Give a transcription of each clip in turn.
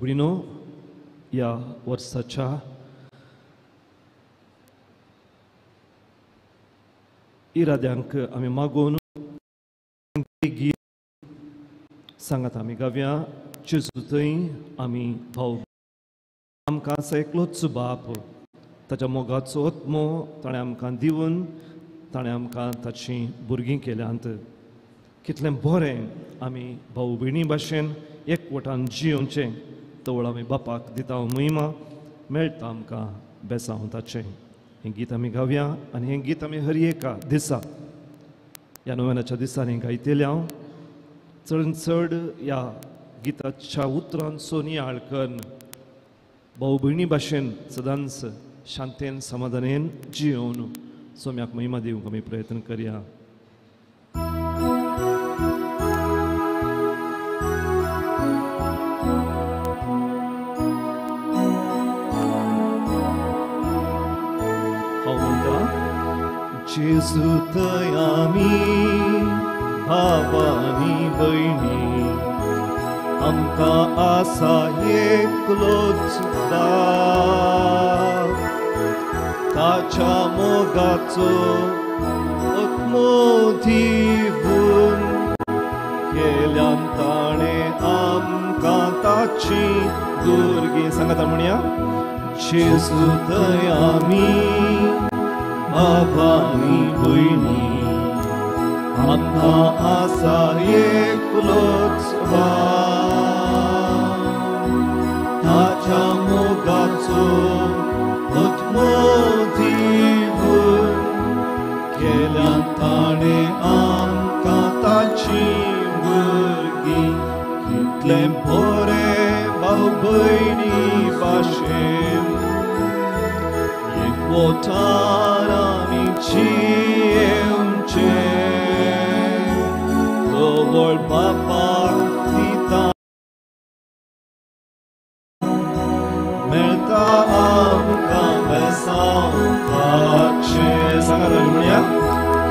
भोबणीनो, ह्या वर्साच्या इराद्यांक आमी मागून गीत सांगात आमी गावया. जेजू थंय आमी भाव, आमकां आसा एकलोच बाप, ताच्या मोगाचो आत्मो ताणें आमकां दिवन ताणें आमकां ताचीं भुरगीं केल्यांत. कितलें बरें आमी भाव भयणी भाशेन एकवटान जियोवचें. तवळ आमी बापाक दिता महिमा, मेळटा आमकां बेसांव ताचें. हें गीत आमी गावया आनी हें गीत आमी हर एका दिसा ह्या नोवेनाच्या दिसांनी गायतले. हांव चड चड ह्या गिताच्या उतरांचो नियाळ करून भाव भयणी भाशेन सदांच शांतेन समाधानेन जियोवन सोम्याक महिमा दिवंक आमी प्रयत्न करया. जेजू थंय आमी भावानी भयणी, आमकां आसा एकलोच बाप, ताच्या मोगाचो आत्मो दिवन केल्यान ताणें आमकां ताची भुरगीं. सांगात म्हणया, जेजू थंय आमी भावानी भयणी, आमकां आसा एकलोच बाप, ताच्या मोगाचो आत्मो दिवन केल्यान ताणें आमकां ताची भुरगीं. कितलें बरें भाव भयणी भाशेन एकवटान आमी जियेवचें. तवळ बापाक दिता मेळटा आमकां बेसांव ताचें. सांगात म्हणया,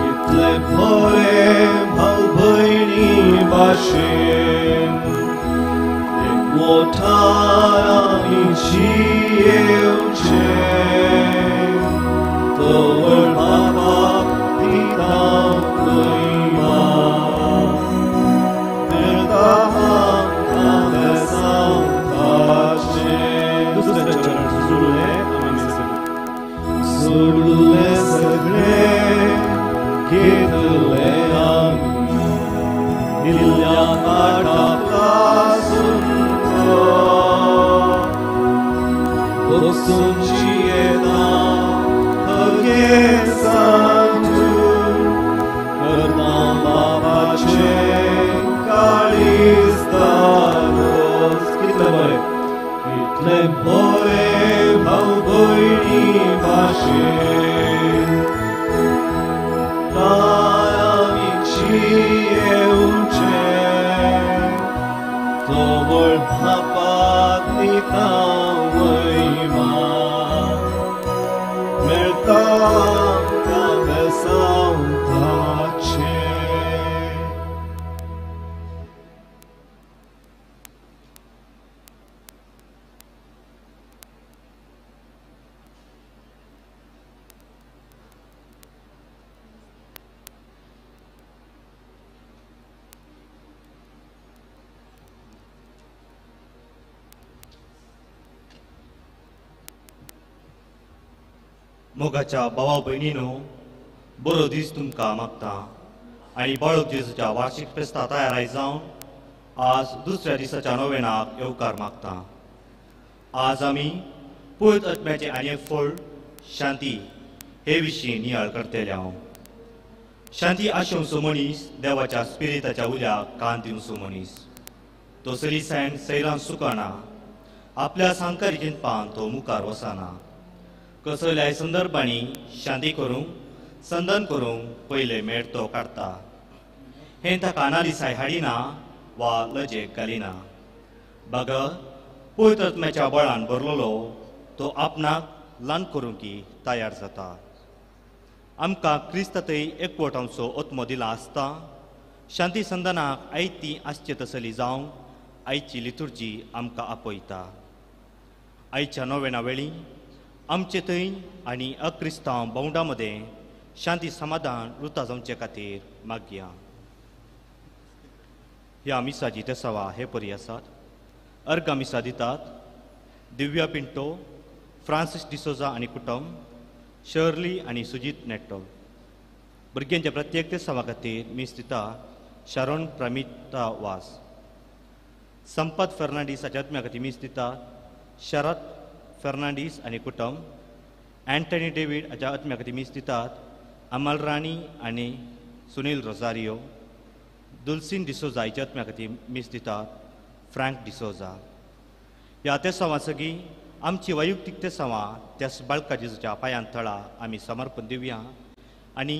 कितलें बरें भाव भयणी भाशेन एकवटान आमी जियेवचें. तवळ बापाक दिता महिमा, मेळटा आमकां बेसांव ताचें. दुसरें चरण, जुळुलें आमी सोडलें सगळें घेतलें आमी, दिल्या आठापासून बसून जियेता सांतून, करता बाबाचें काळीज दारोस. कितलें बरें, कितलें बरें भाव भयणी भाशेन आमी जियेवचें. तवळ बापाक दिता महिमा, मेळटा आमकां बेसांव ताचें. मोगाच्या भावा भयणीनो, बरो दीस तुमकां मागता आनी बाळक जेजूच्या वार्षिक फेस्ता तयाराय जावन आज दुसऱ्या दिसाच्या नोवेनाक येवकार मागता. आज आमी पवित्र आत्म्याचें आनी एक फळ शांती हे विशीं नियाळ करतले. हांव शांती आशेवचो मनीस देवाच्या स्पिरिताच्या उल्याक कान दिवचो मनीस, तो सरीसायन सैरान सुकना, आपल्या सांकारी चिंतपान तो मुखार वचना. कसल्याय संदर्भांनी शांती करूंक संदन करूंक पयले मेळ तो काडटा. हें ताका नालिसाय हाडिना वा लजेक घालिना. बगर पवित्र आत्म्याच्या बळान भरलेलो तो आपणाक ल्हान करूंक तयार जाता. आमकां क्रिस्तांतय एकवट आमचो आत्मो दिला आसता शांती संदनाक आयती आसचे तसली जावंक आयची लितुर्जी आमकां आपयता. आयच्या नोवेना वेळी आमचे थंय आनी अक्रिस्तांव भावंडां मदें शांती समाधान रुता जावचे खातीर मागया. ह्या मिसाची तेसावा हे परी आसात. अर्गा मिसा दितात दिव्या पिंटो, फ्रांसीस डिसोजा आनी कुटुंब, शर्ली आनी सुजीत नेट्टो. भुरग्यांच्या प्रत्येक तेसावा खातीर मीस दिता शारोन प्रमिता वास. संपत फेर्नांडीस हाच्या आत्म्या खातीर मीस दिता शरद फेर्नांडीस आनी कुटुंब. अँटनी डेवीड हाच्या आत्म्या खातीर मीस दितात अमल राणी आनी सुनील रोजारियो. दुलसीन डिसोजा हाच्या आत्म्या खातीर मीस दितात फ्रँक डिसोजा. ह्या तेसांवां सगळीं आमची वैयक्तीक तेसांवां त्याच बाळका जेजूच्या पांयां थळा आमी समर्पण दिवया आनी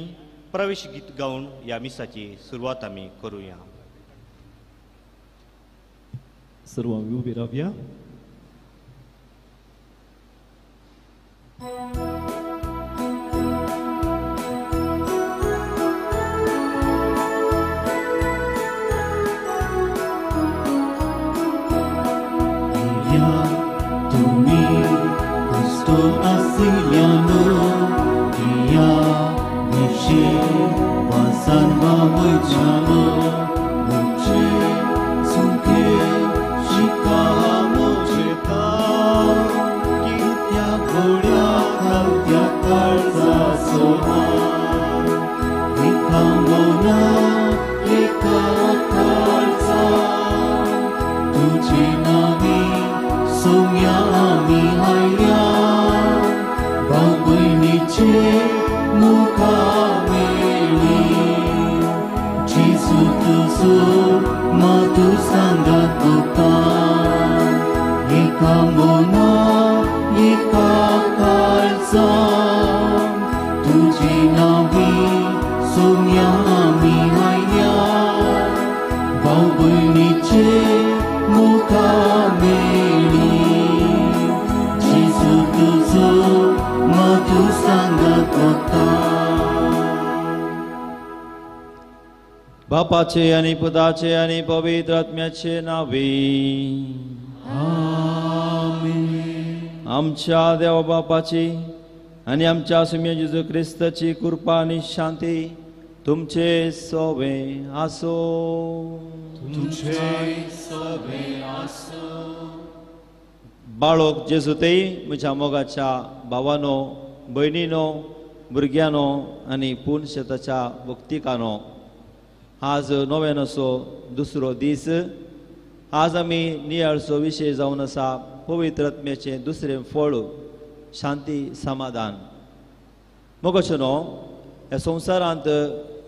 प्रवेश गीत गावन ह्या मिसाची सुरवात आमी करुया. सर्व आमी उबी रावया. तुमी कुस्तोद आशिल्ल्यानो ह्या विशीं वासान वावयच्यानो मुचे सुखे शिका मोचेता कित्या घोड्या खावत्या काळजा सोमान एका मना एका काळजा तुजे नावी सोम्या आमी आयल्या भाव भयणीचे मुखा मेळ्ळी जेजू तुजो मातू सांगात तुका एका मना एका काळजा तुजे नावी सोम्या आमी आयल्या भाव भयणीचे मुखा मेळ्ळी जेजू तुजो मातू सांगात तुका. बापाचे आनी पुताचे आनी पवित्र आत्म्याचे नावे आमेन. आमच्या देवा बापाची आनी आमच्या सुम्या जेजू क्रिस्ताची कृपा आनी शांती तुमचे सोवे आसो. तुमचे सोवे आसो. बाळोक जेजू ते म्हज्या मोगाच्या भावानो, भयणीनो, भुरग्यांनो आनी पूर्ण शेताच्या भक्तिकानो, आज नव्यानसो दुसरो दीस. आज आमी नियाळचो विशय जावन आसा पवित्र आत्म्याचें दुसरें फळ शांती समाधान. मोगाचो न्हू ह्या संवसारांत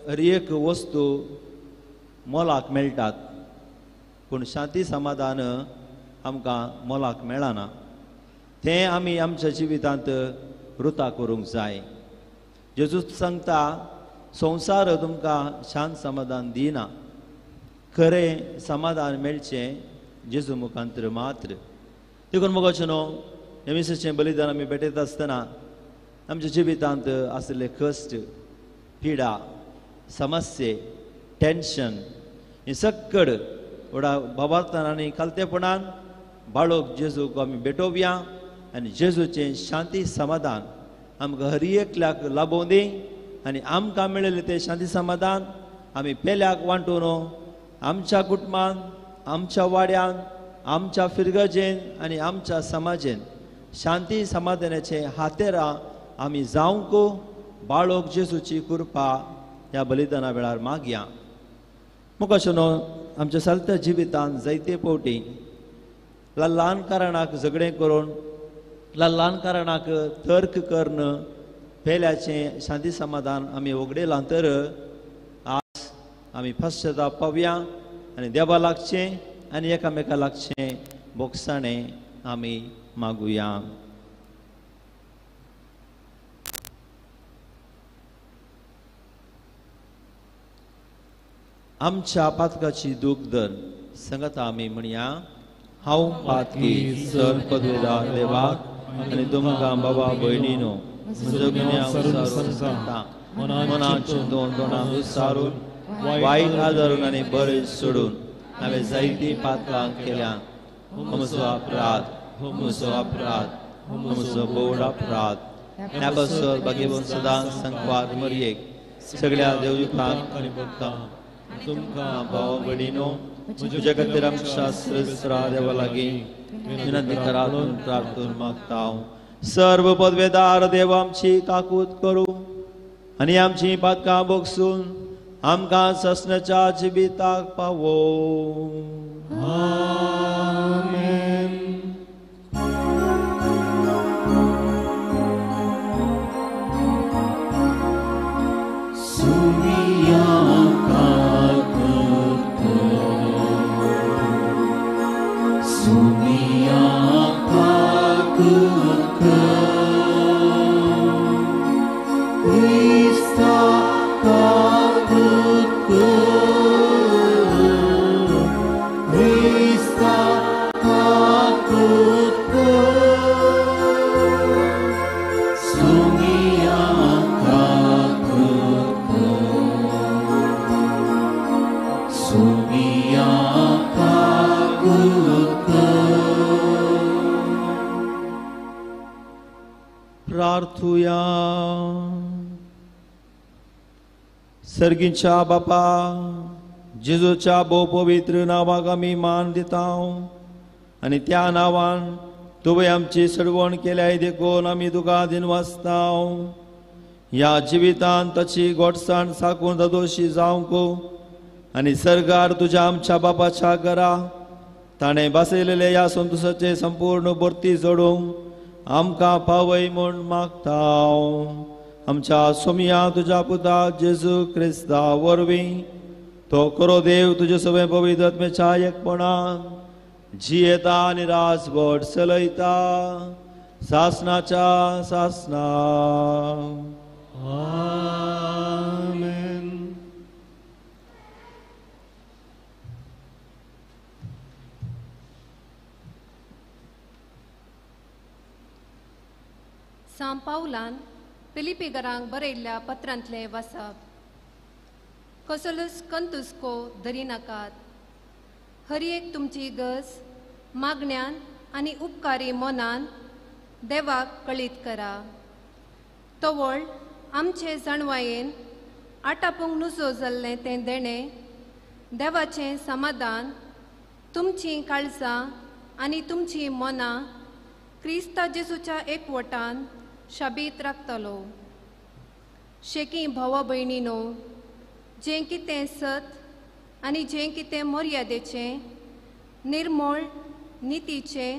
हर एक वस्तू मोलाक मेळटात, पूण शांती समाधान आमकां मोलाक मेळना. तें आमी आमच्या जिवितांत रुता करूंक जाय. जेजूच सांगता संवसार तुमकां शांत समाधान दिना, खरें समाधान मेळचें जेजू मुखांतर मात्र. देखून मोगाचो न्हू ह्या मिसाचें बलिदान आमी भेटयता आसतना आमच्या जिवितांत आशिल्ले कश्ट, पिडा, समस्ये, टेन्शन हें सक्कड व्हडा भावार्थान आनी खालतेपणान बाळोक जेजूक आमी भेटोवया आनी जेजूचें शांती समाधान आमकां हर एकल्याक लाभोवं दी आनी आमकां मेळिल्लें तें शांती समाधान आमी पेल्याक वांटून आमच्या कुटुंबान, आमच्या वाड्यान, आमच्या फिरगजेन आनी आमच्या समाजेन शांती समाधानाचे हातेरां आमी जावंक बाळोक जेजूची कृपा ह्या बलिदाना वेळार मागया. मुखाशो न्हू आमच्या चलत्या जिवितांत जायते फावटी ल्हान कारणाक झगडें करून, ल्हान कारणाक तर्क करून पेल्याचें शांती समाधान आमी वगडयलां तर आज आमी पश्चाताप पावया आनी देवा लागचें आनी एकामेका लागचें बोगसाणें आमी मागुया. आमच्या पातकाची दूख दर सांगता आमी म्हणया, हांव पातकी सर पदवेदार देवाक आनी तुमकां बाबा भयणीनो म्हजो गुन्यांव सांगता, मनान चिंतून तोंडान सारून वायट आदारून आनी बरें सोडून हांवें जायतीं पातकां केल्या. म्हजो अपराध, म्हजो अपराध, म्हजो बोड अपराध. ह्या पासत भाग्यवंत सदां संकवार मरयेक सगळ्या देवदूतांक आनी भक्तांक तुमकां भाव भयणीनो म्हज्या खातीर आमच्या सर्वेस्परा देवा लागीं विनंती करात प्रार्थून मागता. सर्व पदवेदार देव आमची काकूत करूं आनी आमची पातकां भोगसून आमकां ससनाच्या जिविताक पावो. आमेन. सुमिया काकूत कर, सुमिया काकूत कर, क्रिस्ता काकूत कर, क्रिस्ता काकूत कर, सुमिया काकूत कर, सुमिया काकूत कर. प्रार्थुया. सर्गीच्या बापा, जेजूच्या भोव पवित्र नांवाक आमी मान दिता आनी त्या नांवान तुवें आमची सडवण केल्याय देखून आमी तुका दिनवासता. ह्या जिवितान ताची गोडसाण साकून जादोशी जावंक आनी सर्गार तुज्या आमच्या बापाच्या घरा ताणें बसयलेले ह्या संतोशाचे संपूर्ण भरती जोडूंक आमकां पावय म्हूण मागता. आमच्या सोमिया तुज्या पुता जेजू क्रिस्ता वरवीं तो करो देव तुजे सगळे पवित्र आत्म्याच्या एकपणान जियेता आनी राजवट चलयता सासनाच्या सासना. आमेन. सांव पावलान फिलिपीगरांक बरयल्ल्या पत्रांतलें वाचप. कसलोच कंतुस्को धरिनाकात. हर एक तुमची गज मागण्यान आनी उपकारी मनान देवाक कळीत करा. तवळ आमचे जाणवायेन आटापूंक नुजो जाल्लें तें देणें देवाचें समाधान तुमचीं काळजां आनी तुमचीं मनां क्रिस्ता जेजूच्या एकवटान शाबीत राखतलो. शेकी भावा भयणीनो, जें कितें सत आनी जें कितें मर्यादेचें, निर्मळ, नितीचें,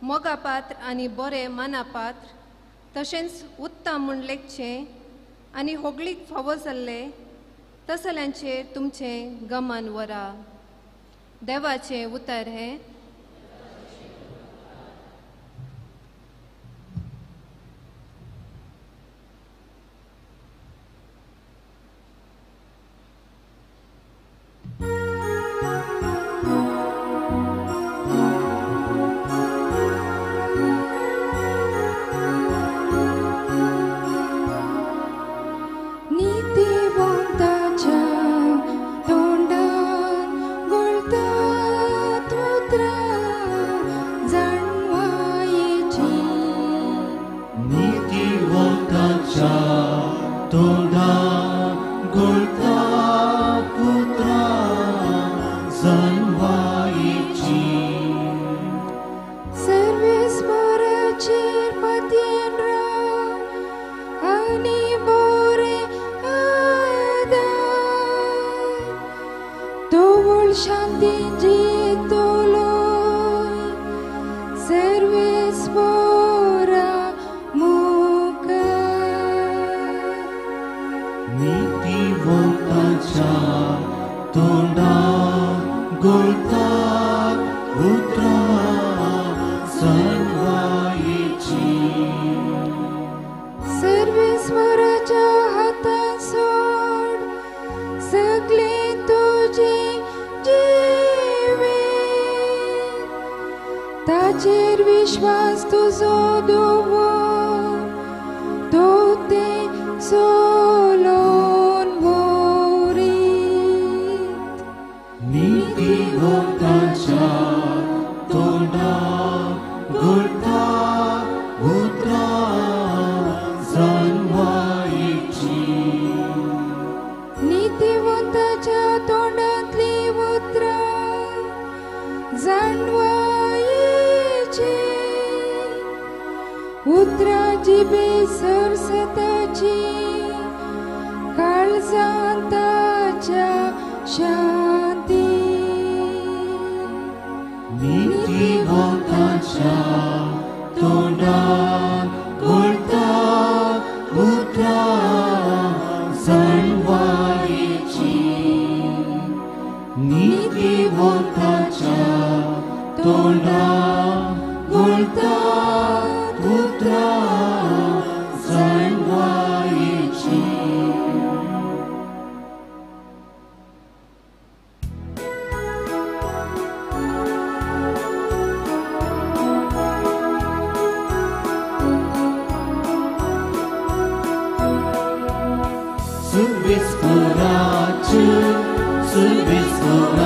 मोगापात्र आनी बरें मानापात्र, तशेंच उत्तम म्हूण लेखचें आनी होगळीक फावो जाल्लें तसल्यांचेर तुमचें गमन वरा. देवाचें उतर हें. नीतिवंताच्या तोंडान घोळतात उतरां जाणवायेचीं. नीतिवंताच्या तोंडान घोळतात उतरां जाणवायेचीं. सर्वेस्पराचेर पतयेन राव आनी बरें आदार, तोवळ शांतीन जियेतलो सर्वेस्परा मुखार. नीतिवंताच्या तोंडान घोळतात उतरां जाणवायेचीं. सर्वेस्पराच्या हातान सोड सगळें तुजें जिवीत, ताचेर विश्वास तुजो दवर, तो तें सोलोन वरीत. नीतिवंताच्या उतरां जिबे सरसताची काळजांत ताच्या शांती. नीतिवंताच्या तोंडान घोळटात उतरां जाणवायेची. नीतिवंताच्या तोंडान घोळटात उतरां जाणवायेची. Service service service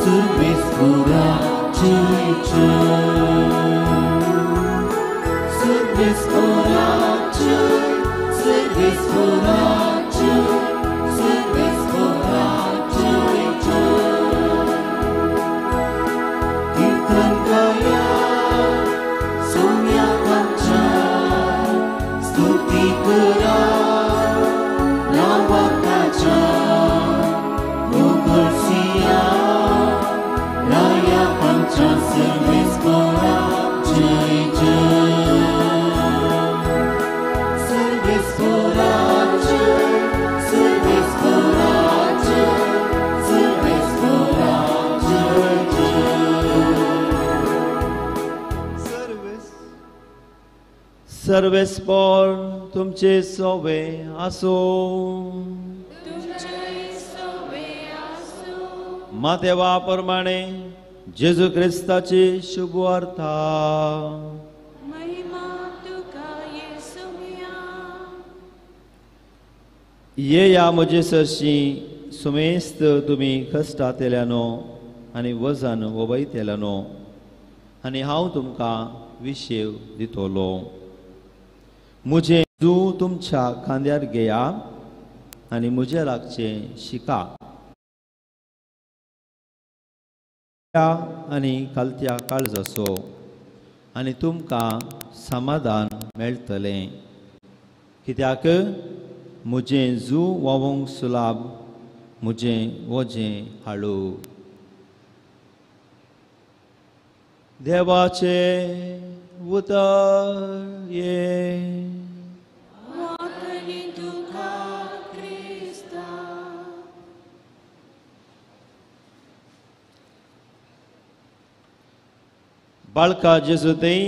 service service service. Kirtan Gaya Soumya Kamcha Stuti Kara Nawakacha Mugulsiya Raya Kamcha Service Kora Jai Jai. Service Kora Jai, Service Kora Jai, Service Kora Jai Jai. Service Service por तुमचे सोवे आसो. मातेवा प्रमाणे जेजू क्रिस्ताची शुभवार्ता. महिमा तुका येसुया. येया म्हजे सरशी सुमेस्त तुमी कश्टांतल्यानो आनी वजन वबयतल्यानो आनी हांव तुमकां विशेव दितलो. म्हजें जू तुमच्या खांद्यार घेया आनी म्हजें लागचें शिका आनी कालत्या काळजाचो आनी तुमकां समाधान मेळटलें. कित्याक म्हजें जू व्हांवूंक सुलाभ, म्हजें वजें हाडू. देवाचें उतर ये. बाळका जेजू थंय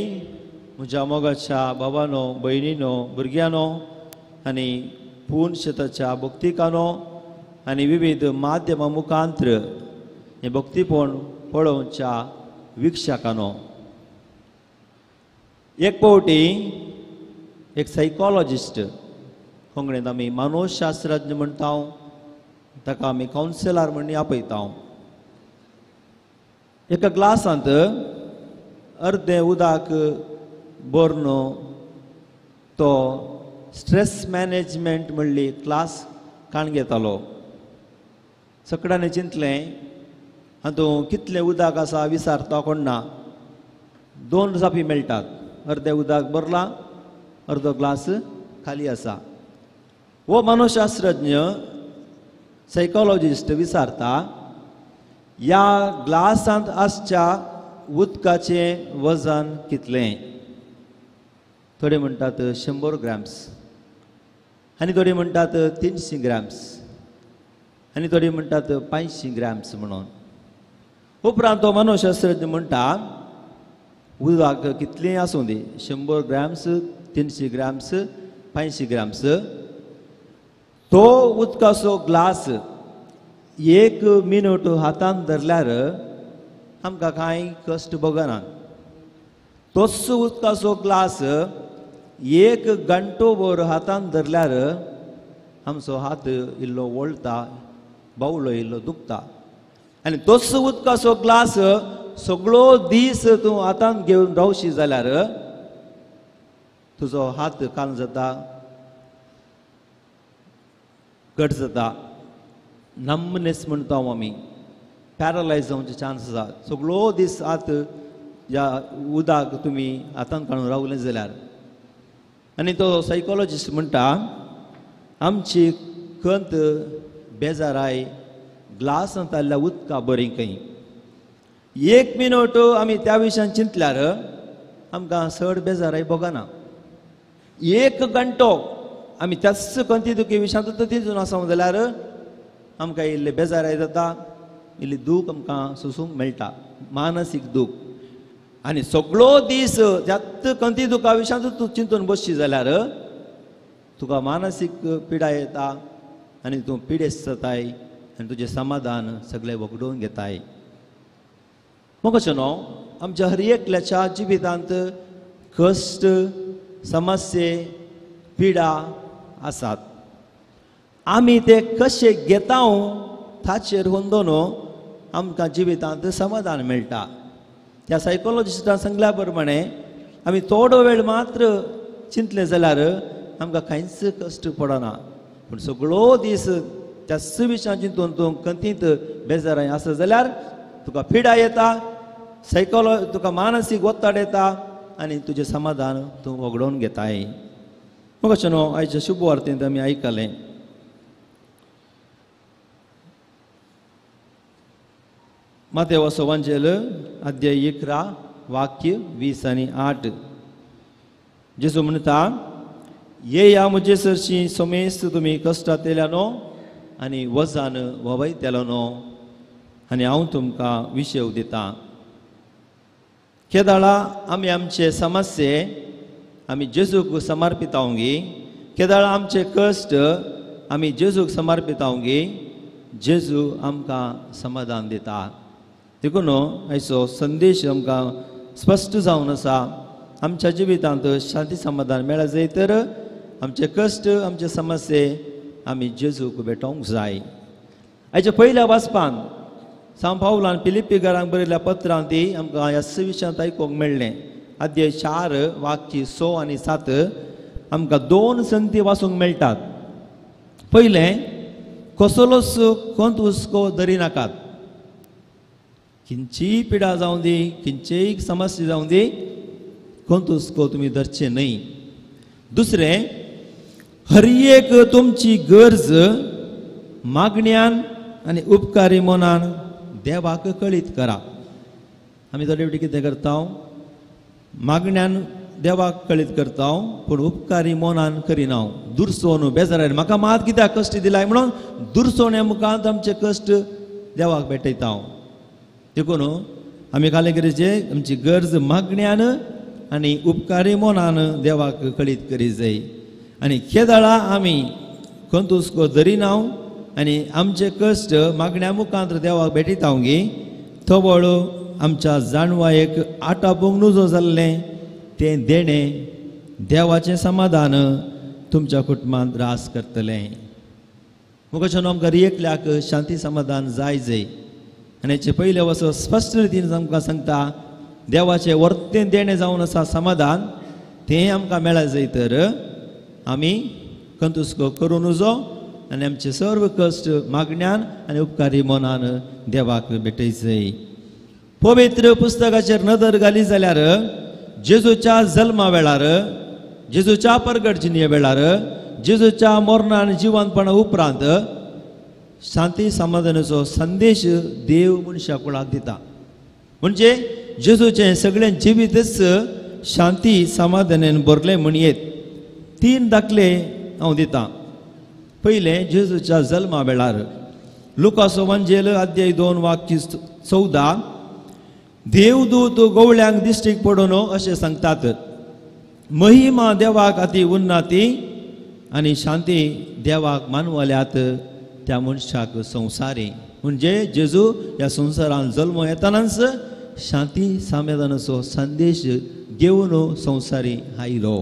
म्हज्या मोगाच्या बाबानो, भयणीनो, भुरग्यांनो आनी पूर्ण शेताच्या भक्तिकानो आनी विविध माध्यमां मुखांत्र हें भक्तीपण पळोवच्या विक्षकानो. एक फावटी एक सायकोलॉजिस्ट, कोंकणींत आमी मानवशास्त्रज्ञ म्हणटा, ताका आमी कावन्सिलर म्हण आपयता. एका ग्लासांत अर्दें उदक भरून तो स्ट्रेस मॅनेजमेंट म्हणली क्लास काण घेतालो. सगळ्यांनी चिंतलें हातूंत कितलें उदक आसा विचारता कोण ना. दोन जापी मेळटात, अर्दें उदक भरलां, अर्दो ग्लास खाली आसा. हो मानवशास्त्रज्ञ सायकोलॉजिस्ट विचारता, ह्या ग्लासांत आसच्या उदकाचें वजन कितलें? थोडे म्हणटात 100 ग्राम्स आनी थोडे म्हणटात 300 ग्राम्स आनी थोडे म्हणटात 500 ग्राम्स म्हणून. उपरांत तो मानवशास्त्रज्ञ म्हणटा, उदक कितलें आसूं दी, 100 ग्राम्स, 300 ग्राम्स, 500 ग्राम्स, तो उदकाचो ग्लास 1 मिनट हातान धरल्यार आमकां कांय कश्ट भोगना. तोच उदकाचो ग्लास 1 घंटो भर हातान धरल्यार आमचो हात इल्लो वळटा, बावलो इल्लो दुखता. आनी तोच उदकाचो ग्लास सगळो दीस तूं हातान घेवन रावशी जाल्यार तुजो हात कान जाता, घट जाता, नम्बनेस म्हणटा आमी, पॅरलायज जावचे चान्स आसा. सगळो दीस हात ज्या उदक तुमी हातान काडून रावलें जाल्यार. आनी तो सायकोलॉजिस्ट म्हणटा आमची खंत बेजाराय ग्लासांत आयिल्ल्या उदका बरी खंय. एक मिनट आमी त्या विशयान चिंतल्यार आमकां चड बेजाराय भोगना. एक घंटो आमी त्याच खंती दुखी विशयांत तिजून आसा जाल्यार आमकां इल्ले बेजाराय जाता, इल्ली दूख आमकां सोसूंक मेळटा, मानसीक दूख. आनी सगळो दीस त्याच खंती दुखा विशयांत तूं चिंतून बसशी जाल्यार तुका मानसीक पिडा येता आनी तूं पिडेस्त जाताय आनी तुजें समाधान सगळें वगडोवन घेताय. मग कशें न्हू आमच्या हर एकल्याच्या जिवितांत कश्ट, समस्ये, पिडा आसात. आमी ते कशे घेता ताचेर होंदोन आमकां जिवितांत समाधान मेळटा. त्या सायकोलॉजिस्टान सांगल्या प्रमाणे आमी थोडो वेळ मात्र चिंतलें जाल्यार आमकां कांयच कश्ट पडना, पूण सगळो दीस त्या विशयान चिंतून तूं खंतींत बेजाराय आसा जाल्यार तुका पिडा येता, तुका मानसीक ಒತ್ತಡ येता आनी तुजें समाधान तूं वगडोवन घेताय. मग कशें न्हू आयच्या शुभ वार्तेंत आमी आयकलें मातेवाचो वांजेल अध्याय 11 वाक्य 20 आनी 8. जेजू म्हणटा येया म्हजे सरशी समेस्त तुमी कश्टांतल्या न्हू आनी वजान ववयतलो न्हू आनी हांव तुमकां विशेव दितां. केदाळा आमी आमचे समस्ये आमी जेजूक समर्पितावंगी, केदाळा आमचे कश्ट आमी जेजूक समर्पितावंगी, जेजू आमकां समाधान दिता. देखून आयचो संदेश आमकां स्पश्ट जावन आसा. आमच्या जिवितांत शांती समाधान मेळत जाय तर आमचे कश्ट, आमचे समस्ये आमी जेजूक भेटोवंक जाय. आयच्या पयल्या वाचपान सांव पावलान फिलिप्पी घरांक बरयल्ल्या पत्रांत ती आमकां ह्या विशयांत आयकूंक मेळ्ळें. अध्याय 4 वाक्य 6 आनी 7 आमकां दोन संगती वाचूंक मेळटात. पयलें, कसलोच खंत हुस्को धरी नाकात. खंयचीय पिडा जावं दी, खंयचीय समस्या जावं दी, खंत हुस्को तुमी धरचे न्हय. दुसरें, हर एक तुमची गरज मागण्यान आनी उपकारी मनान देवाक कळीत करा. आमी थोडे फावटी कितें करता, मागण्यान देवाक कळीत करता पूण उपकारी मनान करिना. दुरसोन बेजारान म्हाका मात कित्याक कश्ट दिलाय म्हणून दुरसोण्या मुखांत आमचे कश्ट देवाक भेटयता. देखून आमी कालें गरजे आमची गरज मागण्यान आनी उपकारी मनान देवाक कळीत करी जाय. आनी केदळा आमी खंत हुस्को धरिना आनी आमचे कश्ट मागण्या मुखांत देवाक भेटयता गी थवळ आमच्या जाणवायेक आटापूंक नुजो जाल्लें तें देणें देवाचें समाधान तुमच्या कुटुंबांत रास करतलें. मुखाच्यान आमकां एकल्याक शांती समाधान जाय जाय. आनी हेचे पयले वसो स्पश्ट रितीन आमकां सांगता देवाचें वर्तें देणें जावन आसा समाधान, तें आमकां मेळत जाय तर आमी खंत हुस्को करूं नुजो आनी आमचे सर्व कश्ट मागण्यान आनी उपकारी मनान देवाक भेटय जाय. पवित्र पुस्तकाचेर नदर घाली जाल्यार जेजूच्या जल्मा वेळार, जेजूच्या परगट जिणे वेळार, जेजूच्या मरणा आनी जिवंतपणा उपरांत शांती समाधानाचो संदेश देव मनशा कुळाक दिता. म्हणजे जेजूचें सगळें जिवीतच शांती समाधानान भरलें म्हणयेत. 3 दाखले हांव दितां. पयलें, जेजूच्या जल्मा वेळार लुकासो वांजेल अध्याय 2 वाक्य 14 देवदूत गवळ्यांक दिश्टीक पडून अशें सांगतात, महिमा देवाक अती उन्नती आनी शांती देवाक मानवल्यात त्या मनशाक संवसारी. म्हणजे जेजू ह्या संवसारान जल्म येतनाच शांती समाधानाचो संदेश घेवन संवसारी आयलो.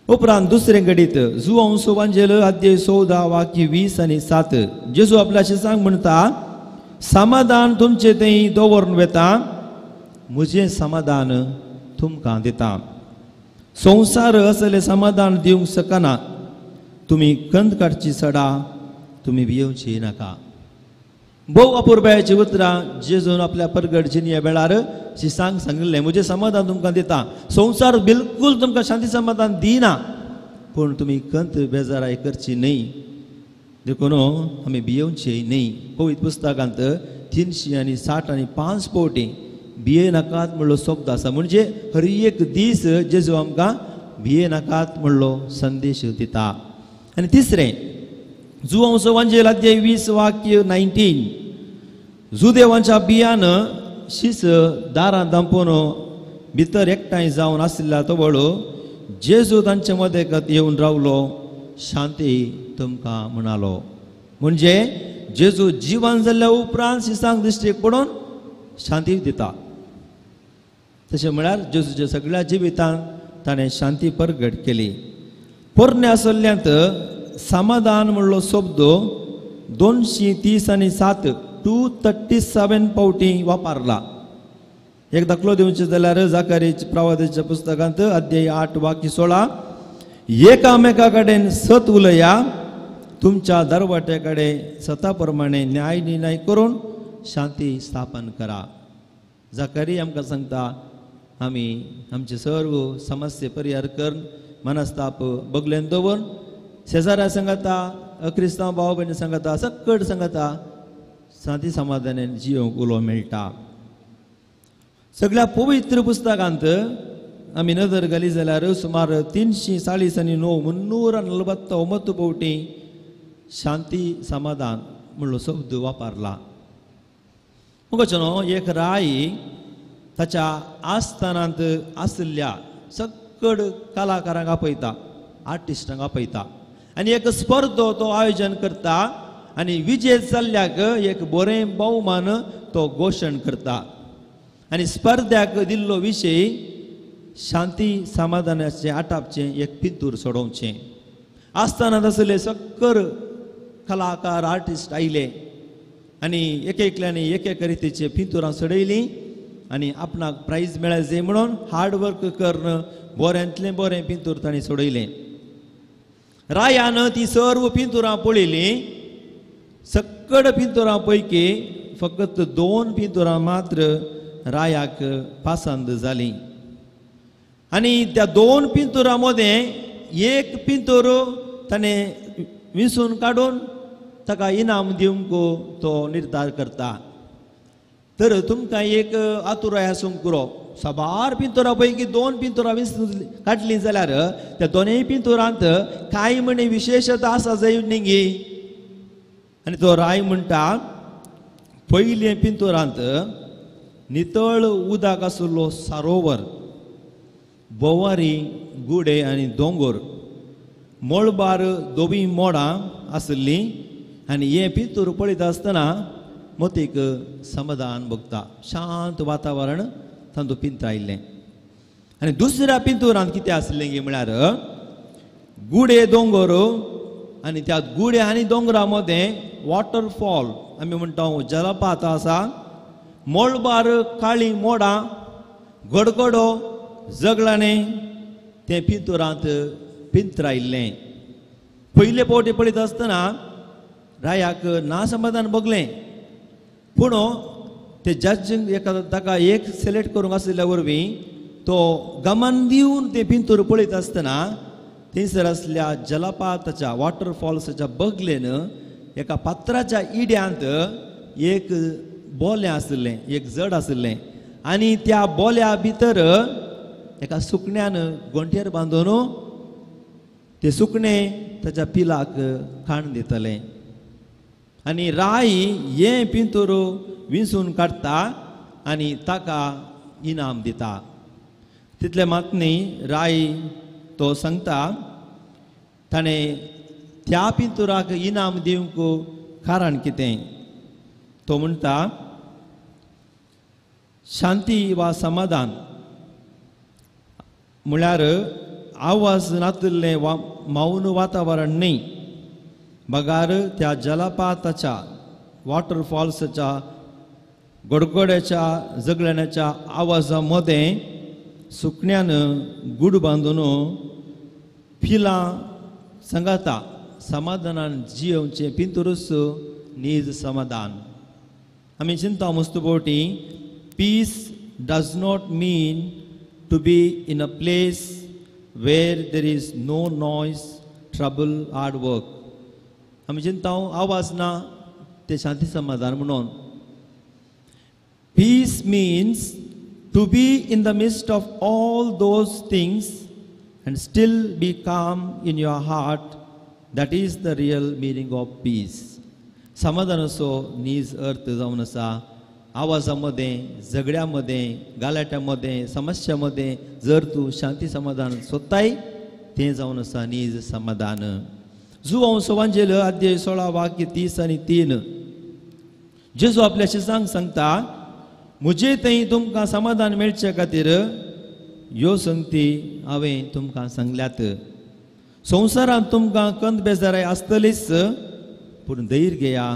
उपरांत दुसरें घडीत जुवांव वांजेल अध्याय 14 वाक्य 20 आनी 7 जेजू आपल्या शिसांक म्हणटा समाधान तुमचें थंय दवरून वेता, म्हजें समाधान तुमकां दिता. संवसार असलें समाधान दिवंक शकना. तुमी खंत काडची सडा, तुमी भियेवची नाका. भोव अपुरबायेची उतरां जेजून आपल्या परगट जिणे वेळार शिसांक सांगिल्लें, म्हजें समाधान तुमकां दिता, संवसार बिलकूल तुमकां शांती समाधान दिना, पूण तुमी कंत बेजाराय करची न्हय, देखून आमी भियेवचे न्हय. पवित्र पुस्तकांत 365 फावटी भिये नाकात म्हणलो शब्द आसा. म्हणजे हर एक दीस जेजू आमकां भिये नाकात म्हणलो संदेश दिता. आनी तिसरें, जुवांचो वांजेल अध्याय 20 वाक्य 19, जुदेवांच्या बियान शीस दारां दांपून भितर एकठांय जावन आशिल्ल्या तवळ जेजू तांचे मदें येवन रावलो, शांती तुमकां म्हणालो. म्हणजे जेजू जिवन जाल्ल्या उपरांत शिसांक दिश्टीक पडून शांती दिता. तशें म्हळ्यार जेजूच्या सगळ्या जिवितांत ताणें शांती परगट केली. पोरण्या सल्ल्यांत समाधान म्हणलो शब्द 237 237 फावटी वापरला. एक दाखलो दिवचें जाल्यार जाकारी प्रवादाच्या पुस्तकांत अध्याय 8 वाक्य 16, एकामेका कडेन सत उलया, तुमच्या दरवट्या कडेन सता प्रमाणे न्याय निर्णय करून शांती स्थापन करा. जाकारी आमकां सांगता आमी आमचे सर्व समस्ये परिहार करून मनस्ताप बगलेन दवरून शेजाऱ्या सांगता, क्रिस्तांव भाव भयणी सांगता, सकट सांगता शांती समाधानान जियोंक उलो मेळटा. सगळ्या पवित्र पुस्तकांत आमी नदर घाली जाल्यार सुमार 349 349 फावटी शांती समाधान म्हणलो शब्द वापरला. मुखाचो न्हू एक राय ताच्या आस्थानांत आशिल्ल्या सकड कलाकारांक आपयता, आर्टिस्टांक आपयता आनी एक स्पर्धो तो आयोजन करता आनी विजय जाल्ल्याक एक बरें भोवमान तो घोशण करता. आनी स्पर्ध्याक दिल्लो विशय शांती समाधानाचें आटापचें एक पिंतूर सोडोवचें. आस्थानांत आशिल्ले सक्कर कलाकार आर्टिस्ट आयले आनी एक एकल्यानी एक एक रितीचे पिंतुरां सोडयलीं आनी आपणाक प्रायज मेळ्ळें म्हणून हार्डवर्क करून बऱ्यांतलें बरें पिंतूर तांणी सोडयलें. रायान ती सर्व पिंतुरां पळयलीं. सकड पिंतुरां पैकी फकत 2 पिंतुरां मात्र रायाक पसंद जालीं आनी त्या 2 पिंतुरां मदें एक पिंतूर ताणें विंचून काडून ताका इनाम दिवंक तो निर्धार करता. तर तुमकां एक आतुराय आसूंक पुरो, साबार पिंतुरां पैकी 2 पिंतुरां विंचून काडलीं जाल्यार त्या दोनूय पिंतुरांत कांय म्हणी विशेशता आसा जाय न्ही. आनी तो राय म्हणटा पयले पिंतुरांत नितळ उदक आशिल्लो सरोवर, बोवारी गुडे आनी दोंगोर, मळबार दोबी मोडां आशिल्लीं आनी हें पिंतूर पळयता आसतना मतीक समाधान भोगता, शांत वातावरण तातूंत पिंत्रायल्लें. आनी दुसऱ्या पिंतुरांत कितें आसलें गी म्हळ्यार गुडे दोंगोर आनी त्या गुडे आनी दोंगरा मदें वॉटरफॉल आमी म्हणटा जलपात आसा, मळबार काळी मोडां, गडगडो जगलाने तें पिंतुरांत पिंत्रायल्लें. पयले फावटी पळयता आसतना रायाक ना समाधान भोगलें, पूण ते जज एका ताका एक सिलेक्ट करूंक आशिल्ल्या वरवीं तो गमन दिवन तें पिंतूर पळयता आसतना थंयसर आसल्या जलपाताच्या वॉटरफॉल्साच्या बगलेन एका पात्राच्या इड्यांत एक बोलें आशिल्लें, एक जड आशिल्लें आनी त्या बोल्या भितर एका सुकण्यान गोंठेर बांदून ते सुकणें ताच्या पिलाक खाण दितलें. आनी राय हें पिंतूर विंचून काडटा आनी ताका इनाम दिता. तितलें मात न्ही, राय तो सांगता ताणें त्या पिंतुराक इनाम दिवंक कारण कितें. तो म्हणटा शांती वा समाधान म्हळ्यार आवाज नातिल्लें वा मौन वातावरण न्ही, बगार त्या जलपाताच्या वॉटरफॉल्साच्या गडगड्याच्या जगळण्याच्या आवाजा मदें सुकण्यान गूड बांदून पिलां सांगाता समाधानान जियोवचें पिंतुरूच नीज समाधान. आमी चिंता मस्त फावटी piece does not mean to be in a place where there is no noise, trouble, hard work. आमी चिंता आवाज ना ते शांती समाधान म्हणून. Peace means to be in the midst of all those things and still be calm in your heart. That is the real meaning of peace. समाधानाचो नीज अर्थ जावन आसा आवाजा मदें, झगड्या मदें, गालाट्या मदें, समस्या मदें जर तूं शांती समाधान सोदताय तें जावन आसा नीज समाधान. जुवांव सवांजेल अध्याय 16 वाक्य 30 आनी 3 जेजू आपल्या शिसांक सांगता, म्हजे थंय तुमकां समाधान मेळचे खातीर ह्यो संगती हांवें तुमकां सांगल्यात. संवसारांत तुमकां कंद बेजाराय आसतलीच, पूण धैर्य घेया,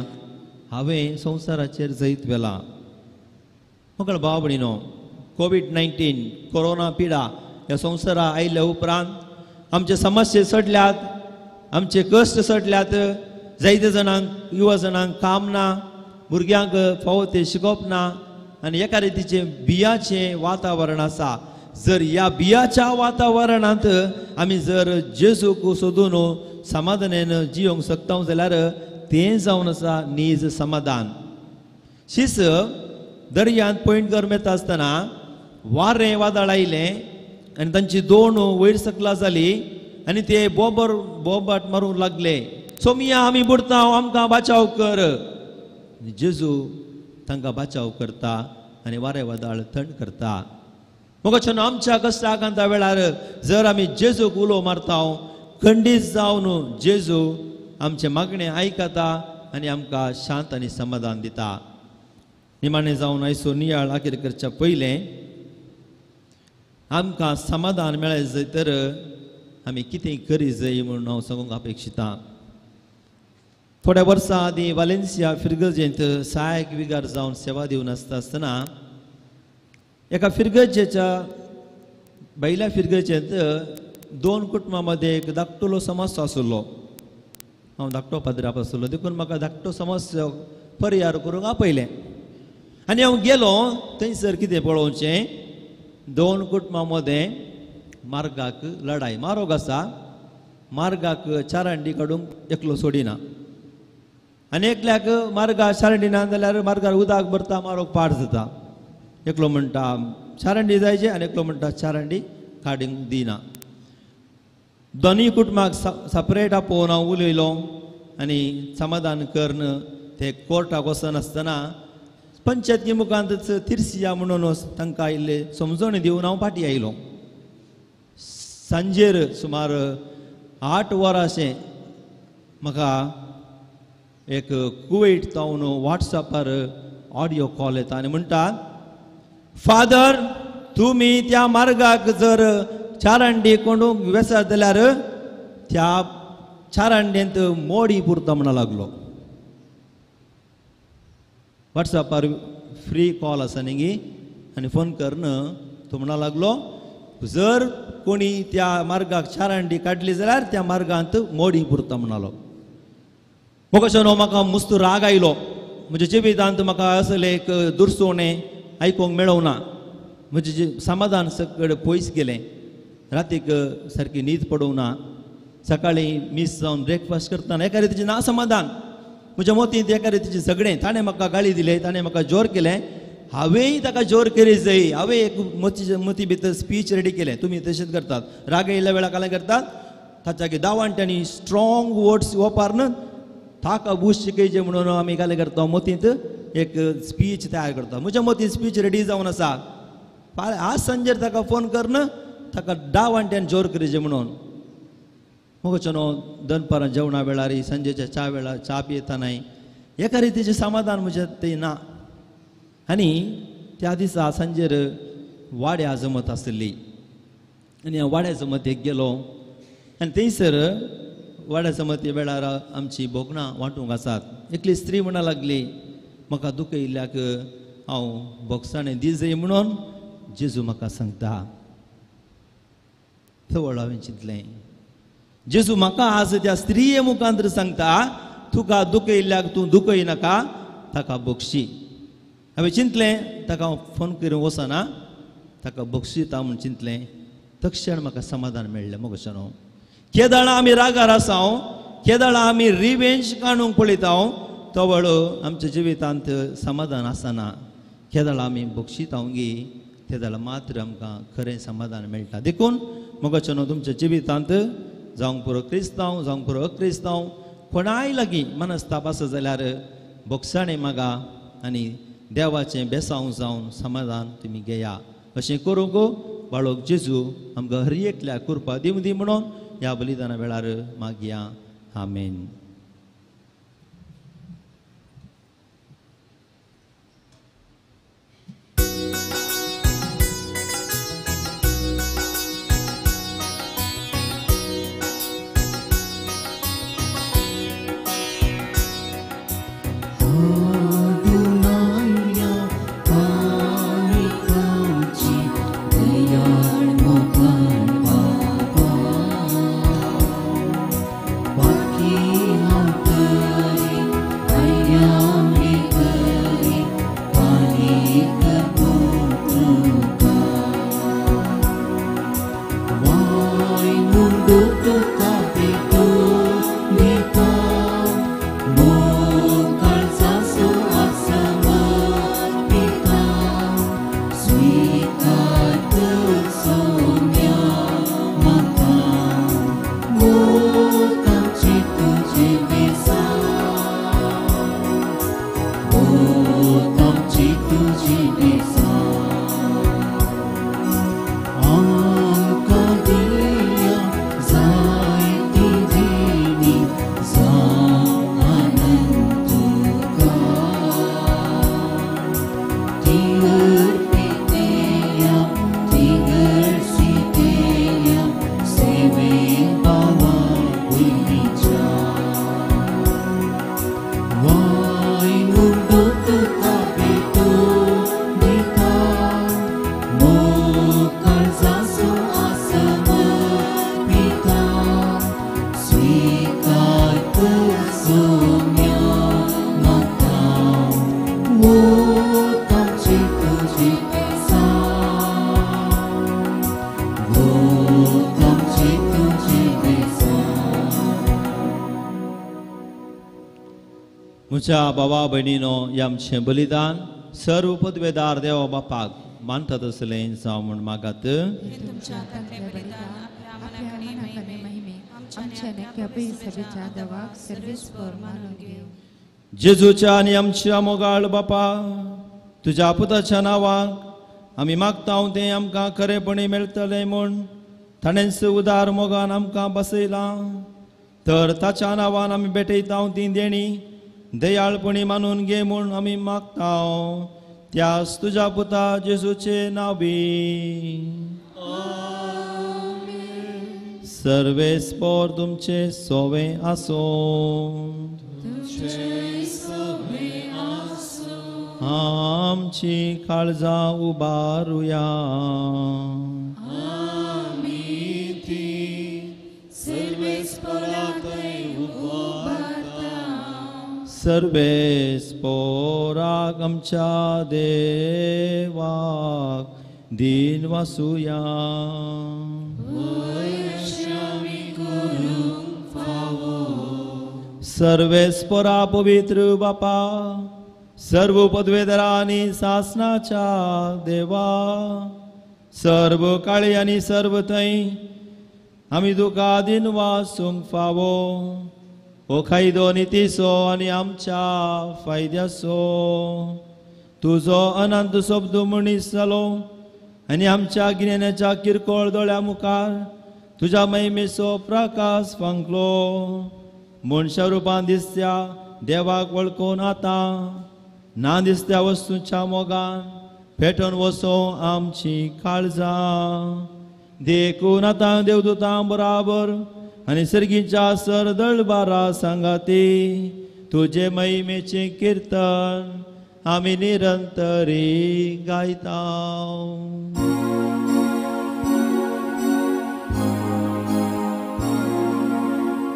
हांवें संवसाराचेर जैत व्हेलां. म्हगेलो भाव भयणीनो, COVID-19 corona पिडा ह्या संवसारा आयल्या उपरांत आमचे समस्ये चडल्यात, आमचे कश्ट चडल्यात. जायते जाणांक, युवा जाणांक काम ना, भुरग्यांक फावो तें शिकप ना आनी एका रितीचें बियाचें वातावरण आसा. जर ह्या बियाच्या वातावरणांत आमी जर जेजूक सोदून समाधानान जियोंक शकता जाल्यार तें जावन आसा नीज समाधान. शीस दर्यांत पॉयंट करून येता आसतना वारें वादळ आयलें आनी तांची दोन वयर सकला जाली आनी ते बोबर बोबाट मारूंक लागले, सोमिया आमी बुडता, आमकां बाचाव कर. जेजू तांकां बाचाव करता आनी वारें वादळ थंड करता. मोगाच्यान आमच्या कश्टाकांता वेळार जर आमी जेजूक उलो मारता, खंडीत जावन जेजू आमचें मागणें आयकता आनी आमकां शांत आनी समाधान दिता. निमाणें जावन आयचो नियाळ आखीर करच्या पयलें आमकां समाधान मेळ्ळें जाय तर आमी कितें करी जाय म्हणून हांव सांगूंक अपेक्षितां. थोड्या वर्सां आदीं वालेन्सिया फिरगर्जेंत सहायक विगार जावन सेवा दिवन आसता आसतना एका फिरगर्जेच्या भायल्या फिरगर्जेंत दोन कुटुंबां मदें एक धाकटुलो समस्या आशिल्लो. हांव धाकटो पाद्राप आशिल्लो देखून म्हाका धाकटो समस्या परिहार करूंक आपयलें आनी हांव गेलो. थंयसर कितें पळोवचें, दोन कुटुंबां मदें मार्गाक लडाय, मारोग आसा, मार्गाक चारांडी काडूंक एकलो सोडिना आनी एकल्याक मार्गार चारांडी ना जाल्यार मार्गार उदक भरता, मारोग पाड जाता. एकलो म्हणटा चारांडी जायचे आनी एकलो म्हणटा चारांडी काडूंक दिना. दोनूय कुटुंबाक सेपरेट आपोवन हांव उलयलो आनी समाधान करून ते कोर्टाक वचनासतना पंचायती मुखांतच तिरसिया म्हणून तांकां इल्लें समजणी दिवन हांव फाटीं आयलो. सांजेर सुमार 8 वरां अशें म्हाका एक कुवेट तावन वॉट्सॅपार ऑडियो कॉल येता आनी म्हणटा, फादर तुमी त्या मार्गाक जर चारांडी कोंडूंक वेसत जाल्यार त्या चारांडेंत मोडी पुरता म्हणा लागलो. वॉट्सॅपार फ्री कॉल आसा न्ही आनी फोन करून तो म्हणा लागलो, जर कोणी त्या मार्गाक चारांडी काडली जाल्यार त्या मार्गांत मोडी पुरता म्हणालो. म्हाका म्हाका मस्त राग आयलो. म्हज्या जिवितांत म्हाका असलें एक दुरसोणें आयकूंक मेळोना. म्हजें समाधान सगळें पयस गेलें. रातीक सारकी न्हीद पडूंक ना. सकाळीं मीस जावन ब्रेकफास्ट करतना एका रितीचें ना समाधान. म्हज्या मतींत एका रितीचें झगडें, ताणें म्हाका गाळी दिले, ताणें म्हाका जोर केलें, हांवेंय ताका जोर केली जाय. हांवें एक मती भितर स्पीच रेडी केलें. तुमी तशेंच करतात, राग येयल्ल्या वेळार कांय करतात, ताच्या दावांट्यांनी स्ट्रॉंग वर्ड्स वापरून ताका बूस शिकयचे म्हणून आमी कालें करता, मतींत एक स्पीच तयार करता. म्हज्या मतींत स्पीच रेडी जावन आसा. आज सांजेर ताका फोन करून ताका दावांट्यान जोर करीचे म्हणून. मोगचो न्हू दनपारां जेवणा वेळार, सांजेच्या च्या वेळार च्या पियेतनाय एका रितीचें समाधान म्हजें तें ना. आनी त्या दिसा सांजेर वाड्या जमत आसली आनी हांव वाड्या जमतेक गेलो आनी थंयसर वाड्या जमती वेळार आमची भोगणां वांटूंक आसात. एकली स्त्री म्हणा लागली, म्हाका दुखयल्ल्याक हांव भोगसाणें दी जाय म्हणून जेजू म्हाका सांगता. थवळ हांवें चिंतलें, जेजू म्हाका आज त्या स्त्रिये मुखांतर सांगता, तुका दुखयल्ल्याक तूं दुखयनाका, ताका बक्षी. हांवें चिंतलें ताका हांव फोन करून वचना, ताका बक्षिता म्हूण चिंतलें. तक्षण म्हाका समाधान मेळ्ळें. मोगशानो, केदाळा आमी रागार आसा, केदाळा आमी रिवेंज काडूंक पळयता, तवळ आमच्या जिवितांत समाधान आसना. केदाळा आमी बक्षिता गी तेदाळा मात्र आमकां खरें समाधान मेळटा. देखून मोगाच्यानो, तुमच्या जिवितांत जावंक पुरो क्रिस्तांव, जावंक पुरो अक्रिस्तांव, कोणाय लागीं मनस्ताप आसा जाल्यार बोगसाणें मागा आनी देवाचें बेसांव जावन समाधान तुमी घेया. अशें करूंक बाळक जेजू आमकां हर एकल्याक कृपा दिवं दी म्हणून ह्या बलिदाना वेळार मागया. आमेन. म्हज्या बाबा भयणीनो, ह्या आमचें बलिदान सर्व पदवेदार देवा बापाक मानतात असलें जावं म्हूण मागात. जेजूच्या आनी आमच्या मोगाळ बापा, तुज्या पुताच्या नांवाक आमी मागता तें आमकां खरेपणी मेळटलें म्हूण ताणेंच उदार मोगान आमकां बसयलां. तर ताच्या नांवान आमी भेटयता ती देणी दयाळपणी मानून घे म्हूण आमी मागता, त्यास तुज्या पुता जेजूचे नांवी. सर्वेस्पोर तुमचे सोवे आसूं. आमची काळजां उबारुया. सर्वेस्पोराक आमच्या देवाक दीन वासुया. सर्वेस्पोरा पवित्र बापा, सर्व पदवेधरा आनी सासनाच्या देवा, सर्व काळी आनी सर्व थंय आमी तुका दीन वासूंक फावो. हो कायदो नितीचो आनी आमच्या फायद्याचो तुजो अनंत शब्द मनीस जालो आनी आमच्या गिन्यानाच्या किरकोळ दोळ्या मुखार तुज्या महिमेचो प्रकाश फांकलो. मनशा रुपान दिसत्या देवाक वळखून आतां ना दिसत्या वस्तूच्या मोगान पेटोवन वसो आमची काळजां. देखून आतां देवदूतां बराबर आनी सर्गीच्या सरदळबारा सांगाती तुजे महिमेचें किर्तन आमी निरंतरी गायता.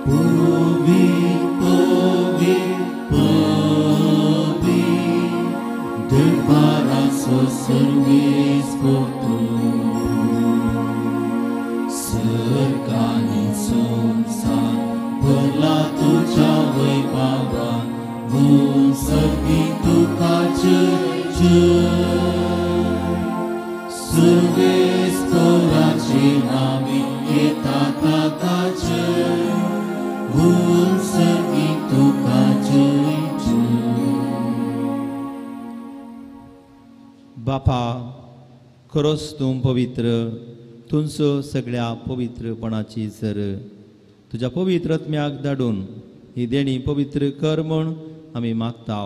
पवी पवी पवी देवा सर्वेस पोर्तू सरकानी संसार भरला तुझ्या वैभवान म्हूण सर्गी तुका जय जय सर्वेस पोराचे नामे येता ताका जय म्हूण सर्गी तुका जय जय. बापा खरोच तूं पवित्र, तुमचो सगळ्या पवित्रपणाची सर तुज्या पवित्र आत्म्याक धाडून ही देणी पवित्र कर म्हूण आमी मागता.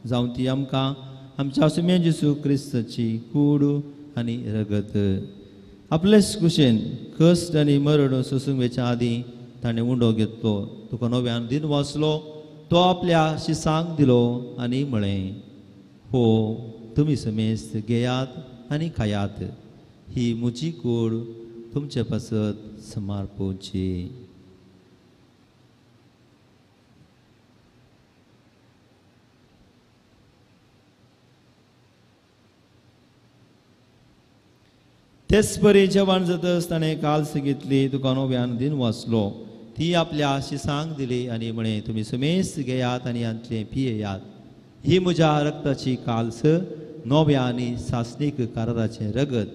जावं ती आमकां आमच्या सुम्या जेजू क्रिस्ताची कूड आनी रगत. आपलेच कुशेन कश्ट आनी मरण सोसूंक वेच्या आदीं ताणें उंडो घेतलो, तुका नव्यान दिन वाचलो, तो आपल्या शिसांक दिलो आनी म्हळें, हो तुमी समेस्त घेयात आनी खायात, ही म्हजी कूड तुमचे पासत समर्पोवची. तेच परी जेवण जातच ताणें काल्स घेतली, तुका नव्यान दिन वाचलो, ती आपल्या शिसांक दिली आनी म्हळें, तुमी समेस्त घेयात आनी हांतलें पियेयात, ही म्हज्या रक्ताची काल्स, नव्या आनी सासणीक कराराचें रगत,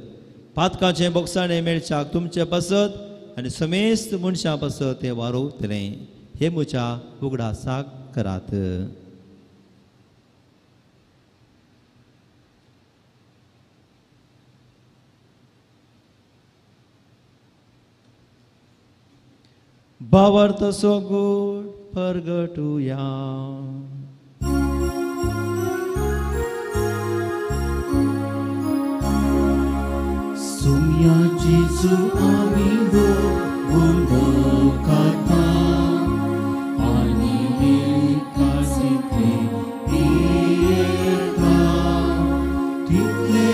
पातकाचें बोगसाणें मेळच्याक तुमचे पासत आनी समेस्त मनशां पासत तें वारोवतलें. हे म्हज्या उगडासाक करात. भावार्थ सोगूड परगटुया. सुम्या जेजू आमी गो उंडो खाता आनी एकासितले पियेता, तितले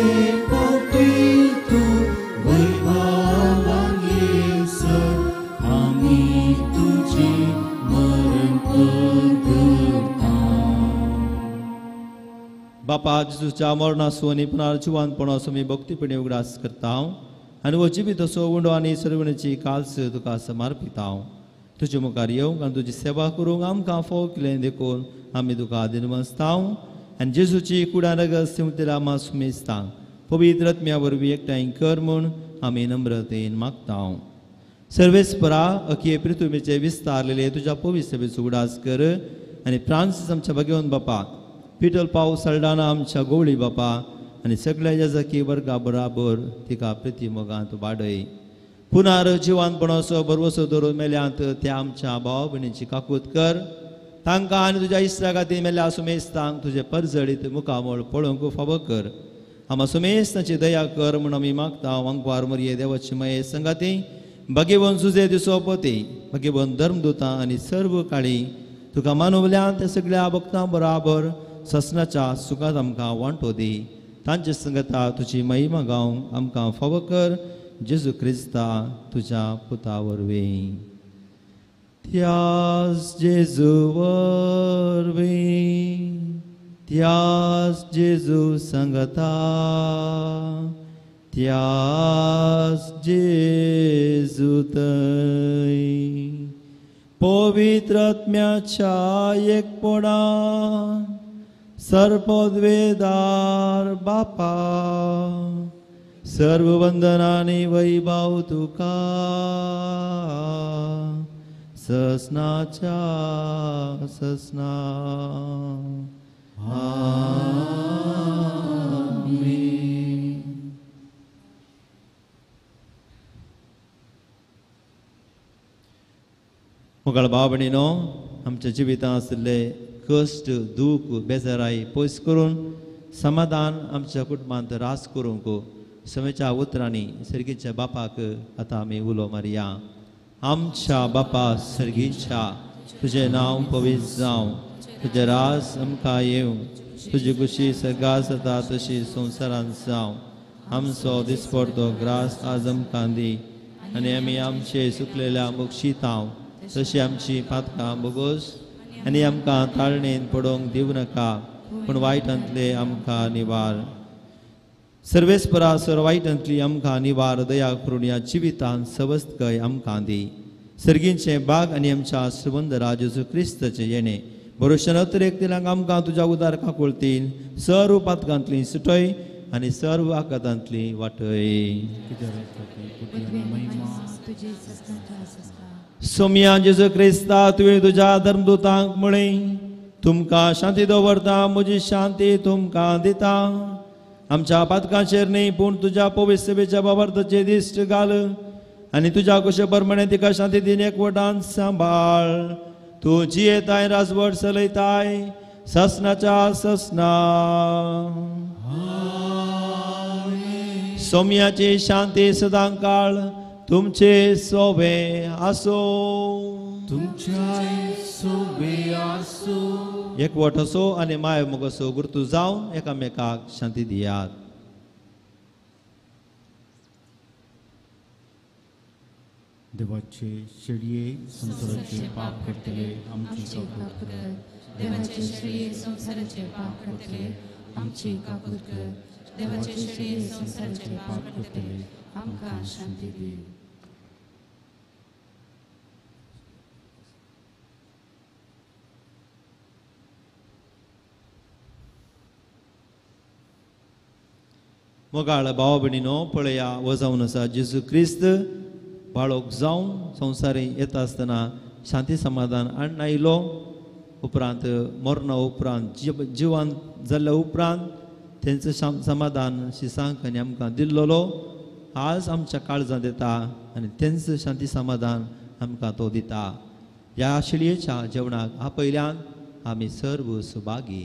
पावटी तूं वैभवान येसर आमी तुजें मरण परगटा. बापा जेजूच्या मरणासो आनी पुनर्जिवंतपणाचो आमी भक्तीपणी उगडास करता आनी हो जिविताचो उंडो आनी सर्वणेची काल्स तुका समर्पिता. तुजे मुखार येवंक आनी तुजी सेवा करूंक आमकां फावो केलें देखून आमी तुका दिनवासता आनी जेजूची कुडां रगत सिंवतेला मासुमेस्तांक पवित्र आत्म्या वरवीं एकठांय कर म्हूण आमी नम्रतेन मागता. सर्वेस्परा अखिये पृथ्वीचे विस्तारलेले तुज्या पवित्र सभेचो उगडास कर आनी फ्रांसीस आमच्या भगवंत बापा, पिटल पाव सल्डाना आमच्या गोवळी बापा आनी सगळ्या याजकी वर्गा बराबर तिका प्रिती मोगांत वाडय. पुनार जिवानपणाचो भरवसो धरून मेल्यांत त्या आमच्या भाव भयणीची काकूत कर, तांकां आनी तुज्या इश्टा खातीर मेल्या सुमेस्तांक तुजें परजळीत मुखामळ पळोवंक फावो कर. आमा सुमेस्तांची दया कर म्हूण आमी मागता. वांकवार मरये देवाची मये संगाती भगेवन सुजे दिसोपती भगेवन धर्मदुतां आनी सर्व काळी तुका मानवल्यान त्या सगळ्या भक्तां बराबर ससनाच्या सुखांत आमकां वांटो दी. तांचे संगता तुजी महिमा गावंक आमकां फावो कर, जेजू क्रिस्ता तुज्या पुता वरवीं. त्यास जेजू वरवीं, त्यास जेजू संगता, त्यास जेजू थंय पवित्र आत्म्याच्या एकपणान सर्पद्वेदार बापा सर्व वंदनानी वैभव तुका ससनाच्या ससना. आमेन. मोगाळ भाव भयणीनो, आमच्या जिवितांत आशिल्ले कश्ट, दूख, बेजाराय पयस करून समाधान आमच्या कुटुंबांत रास करूंक समेच्या उतरांनी सर्गीच्या बापाक आतां आमी उलो मारया. आमच्या बापा सर्गीच्या, तुजें नांव पवित्र जावं, तुजें राज आमकां येवं, तुजी खुशी सर्गात जाता तशी संवसारांत जावं. आमचो दिसपडतो ग्रास आज आमकां दी आनी आमी आमचे सुकलेल्या बक्षितांव तशी आमची पातकां बोगोस आनी आमकां ताळणेन पडोवंक दिवं नाका, पूण वायटांतले आमकां निवार. सर्वेस्परा सर वायटांतली आमकां निवार दया करून ह्या जिवितान सवस्तकाय आमकां दी. सर्गींचे बाग आनी आमच्या श्रीमंत राजेजू क्रिस्ताचें येणें भरोश्यान अतिरेक दिल्यांक आमकां तुज्या उदार काकुळतीन सर्व पातकांतली सुटय आनी सर्व आकातांतली वाटय. सोमया जेजू क्रिस्ता तुवें तुज्या धर्मदूतांक म्हळें तुमकां शांती दवरता म्हजी शांती तुमकां दिता. आमच्या पातकांचेर न्ही पूण तुज्या पवित्र सभेच्या बाबार्थाचेर दिश्ट घाल आनी तुज्या कुशे प्रमाणे तिका शांती दिन एकवटान सांबाळ. तूं जियेताय राजवट चलयताय ससनाच्या ससना. सोम्याची शांती सदां काळ तुमचे सोवे आसो. तुमच्याय सोवे आसो. एकवट असो आनी माय मोग असो गुर्तू जावन एकामेकाक शांती दियात. देवाचे शेळये संवसाराचे पाप करतले आमची काकूत कर. देवाचे शेळये संवसाराचे पाप करतले आमची काकूत कर. देवाचे शेळये संवसाराचे पाप करतले आमकां शांती दी. मोगाळ भाव भयणीनो पळया हो जावन आसा जेजू क्रिस्त बाळोक जावन संवसारी येता आसतना शांती समाधान हाडून आयलो. उपरांत मरणा उपरांत जिवान जाल्ल्या उपरांत तेंचो समाधान शिसांक आनी आमकां दिल्लोलो आज आमच्या काळजांत येता आनी तेंचो शांती समाधान आमकां तो दिता. ह्या शिळयेच्या जेवणाक आपयल्यान आमी सर्व सुभागी.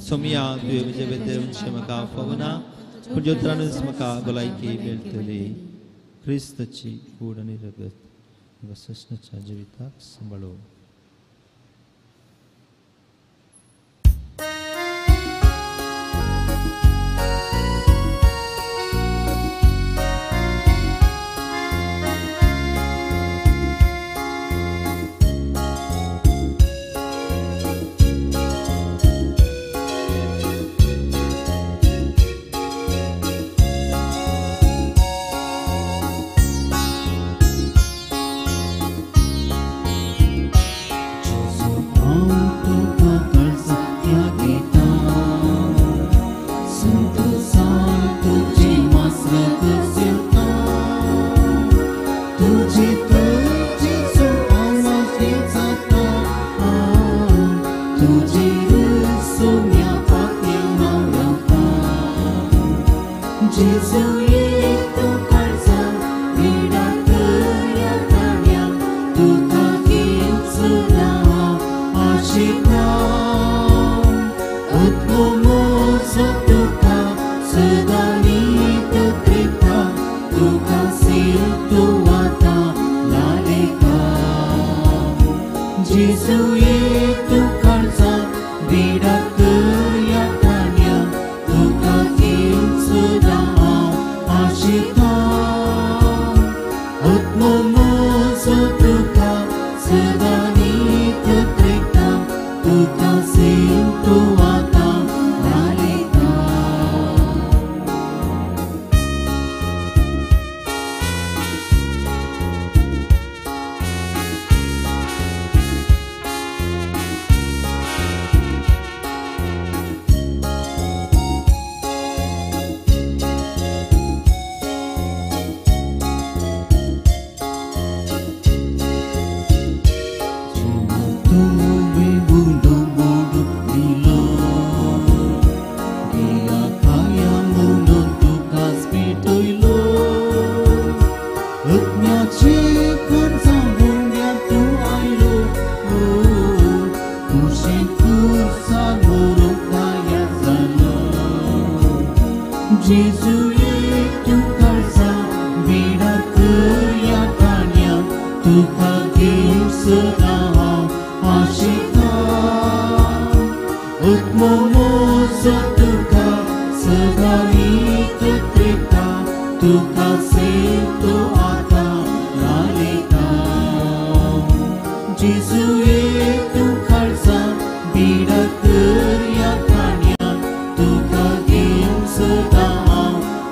सोमया तुवें म्हजे भितर म्हाका फवना पूण ज्योत्रानूच म्हाका भलायकी मेळटली. क्रिस्ताची कूड आनी रगत म्हाका ससनाच्या जिविताक सांबाळो. तुका घेवन सदां हांव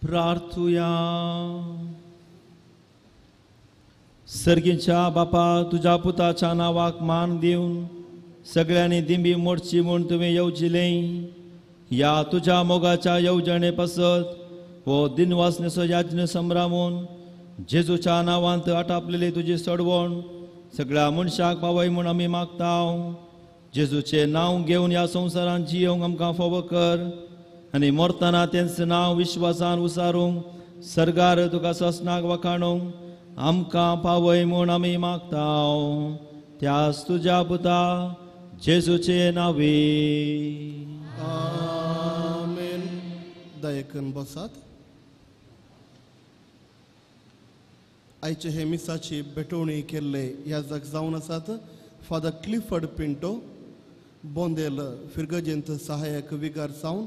प्रार्थुया. सर्गीच्या बापा, तुज्या पुताच्या नांवाक मान दिवन सगळ्यांनी दिंबी मोडची म्हूण तुवें येवजिलें. ह्या तुज्या मोगाच्या येवजणे पासत हो दिनवासनेचो याज्ञ संभ्रामून जेजूच्या नांवांत आटापलेली तुजी सडवण सगळ्या मनशाक पावय म्हूण आमी मागता. जेजूचें नांव घेवन ह्या संवसारांत जियोंक आमकां फावो कर आनी मरतना तेंच नांव विश्वासान उसारूंक सर्गार तुका ससनाक वखाणूंक आमकां पावय म्हूण आमी मागता. त्याच तुज्या पुता जेजूचे नांवे आमेन. दयेकन बसात. आयचे हे मिसाची भेटवणी केल्ले याजक जावन आसात फादर क्लिफर्ड पिंटो, बोंदेल फिर्गजेंत सहायक विगार जावन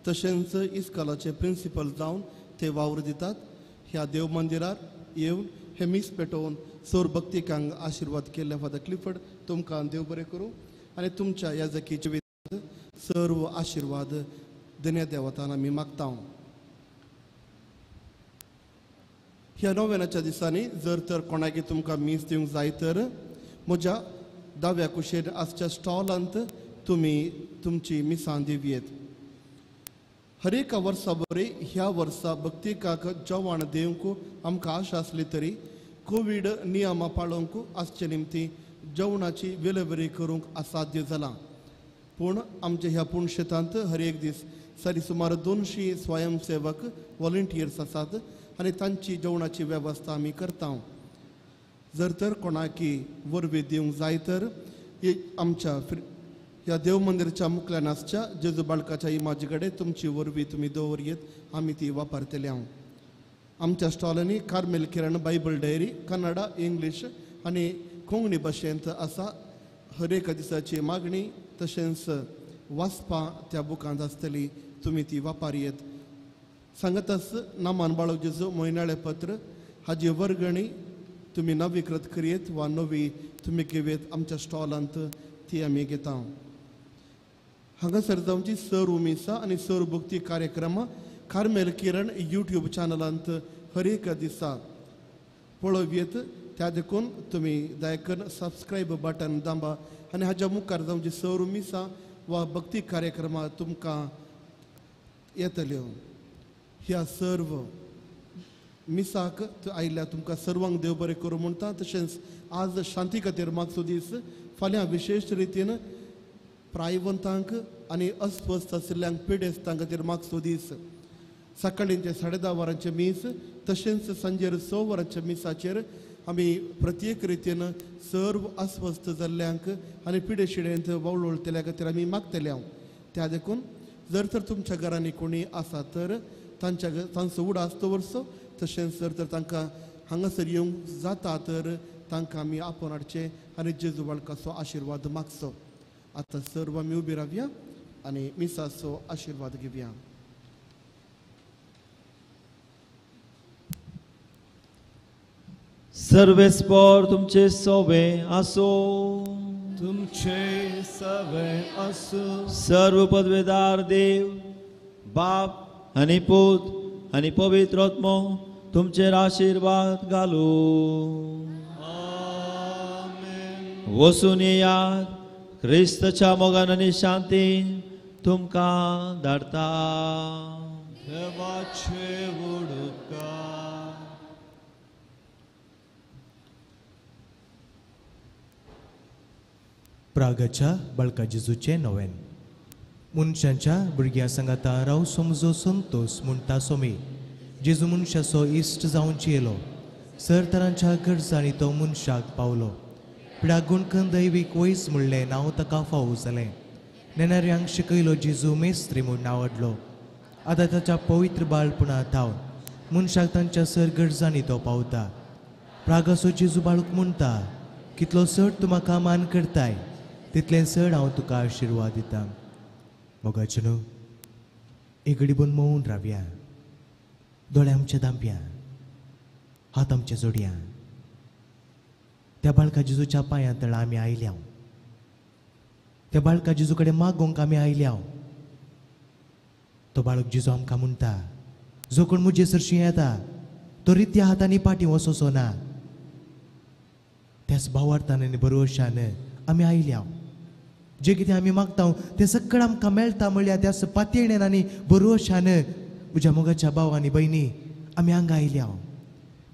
तशेंच इस्कॉलाचे प्रिंसिपल जावन ते वावर दितात. ह्या देव मंदिरार येवन हे मीस पेटोवन सोर भक्तिकांक आशिर्वाद केल्ले फादर क्लिफर्ड तुमकां देव बरें करूं आनी तुमच्या याजकी जिवितांत सर्व आशिर्वाद देण्या देवतान आमी मागता. ह्या नोवेनाच्या दिसांनी जर तर कोणाकी तुमकां मीस दिवंक जाय तर म्हज्या दाव्या कुशेर आसच्या स्टॉलांत तुमी तुमची मिसां दिवयेत. हर एका वर्सा बरी ह्या वर्सा भक्तिकाक जेवण दिवंक आमकां आशा आसली तरी कोवीड नियमां पाळोवंक आसचे निमती जेवणाची विलेवरी करूंक असाध्य जालां. पूण आमच्या ह्या पुणशेतांत हर एक दीस सरी सुमार 200 स्वयंसेवक वॉलंटियर्स आसात आनी तांची जेवणाची वेवस्था आमी करता. जर तर कोणाकी वरवीं दिवंक जाय तर आमच्या ह्या देव मंदिराच्या मुखल्यान आसच्या जेजू बाळकाच्या इमाजी कडेन तुमची वरवीं तुमी दवरयेत, आमी ती वापरतले. हांव आमच्या स्टॉलांनी Carmel Kiran Bible diary Kannada, English आनी कोंकणी भाशेंत आसा. हर एका दिसाची मागणी तशेंच वाचपां त्या बुकांत आसतली, तुमी ती वापरयेत. सांगताच नामान बाळक जेजू म्हयनाळें पत्र हाजी वर्गणी तुमी नवीकृत करयेत वा नवी तुमी घेवयेत आमच्या स्टॉलांत ती आमी घेता. हांगासर जावची सर्व मिसां आनी सर्व भक्ती कार्यक्रम कार्मेल किरण यूट्यूब चॅनलांत हर एका दिसा पळोवयेत. त्या देखून तुमी दयाकरून सबस्क्रायब बटन दांबा आनी हाज्या मुखार जावची सर्व मिसां वा भक्ती कार्यक्रमां तुमकां येतल्यो. ह्या सर्व मिसाक आयिल्ल्या तुमकां सर्वांक देव बरें करूं म्हणटा. तशेंच आज शांती खातीर मागचो दीस फाल्यां विशेश रितीन प्रायवंतांक आनी अस्वस्थ आशिल्ल्यांक पिडेस्तां खातीर मागचो दीस. सकाळींचे 10:30 वरांचें मीस तशेंच सांजेर 6 वरांच्या मिसाचेर आमी प्रत्येक रितीन सर्व अस्वस्थ जाल्ल्यांक आनी पिडेशिडेंत वावळवळटल्या खातीर आमी मागतले. हांव त्या देखून जर तर तुमच्या घरांनी कोणी आसा तर तांच्या तांचो उडास दवरचो. तशेंच जर तर तांकां हांगासर येवंक जाता तर तांकां आमी आपोवन हाडचें आनी जेजू बाळकाचो आशिर्वाद मागचो. आतां सर्व आमी उबी रावया आनी मिसाचो आशिर्वाद घेवया. सर्वेस्पर तुमचे सवे आसो, तुमचे सवे आसो. सर्व पदवेदार देव बाप आनी पूत आनी पवित्र आत्मो तुमचेर आशिर्वाद घालू. वसून येयात क्रिस्तच्या मोगान आनी शांतीन तुमकां धाडता. देवाचे उडका. प्रागाच्या बाळका जेजूचें नवेन. मनशांच्या भुरग्यां सांगाता राव समजो संतोष म्हणटा सोमी. जेजू मनशाचो इश्ट जावन येयलो, सर तरांच्या गरजांनी तो मनशाक पावलो. पिडा गुणकन दैवीक वयस म्हणलें नांव ताका फावो जालें. नेणाऱ्यांक शिकयलो जेजू मेस्त्री म्हूण नांव. आतां ताच्या पवित्र बाळपणा थावन मनशाक तांच्या सर गरजांनी तो पावता. प्रागाचो जेजू बाळूक म्हणटा, कितलो चड तूं म्हाका मान करताय तितलें चड हांव तुका आशिर्वाद दिता. मोगाचे न्हू एक घडी बन मोवन रावया, दोळे आमचे दांपया, हात आमचे जोडया. त्या बाळका जेजूच्या पांयां तळा आमी आयल्या, त्या बाळका जेजू कडेन मागोवंक आमी आयल्या. तो बाळक जेजू आमकां म्हणटा, जो कोण म्हजे सरशी येता तो रित्या हातांनी पाटी वचोसो ना. त्याच भावार्थान आनी भरवशान आमी आयल्या. जें कितें आमी मागता तें सगळें आमकां मेळटा म्हणल्यार त्याच पातयेन आनी भरवशान म्हज्या मोगाच्या भाव आनी भयणी आमी हांगा आयल्या.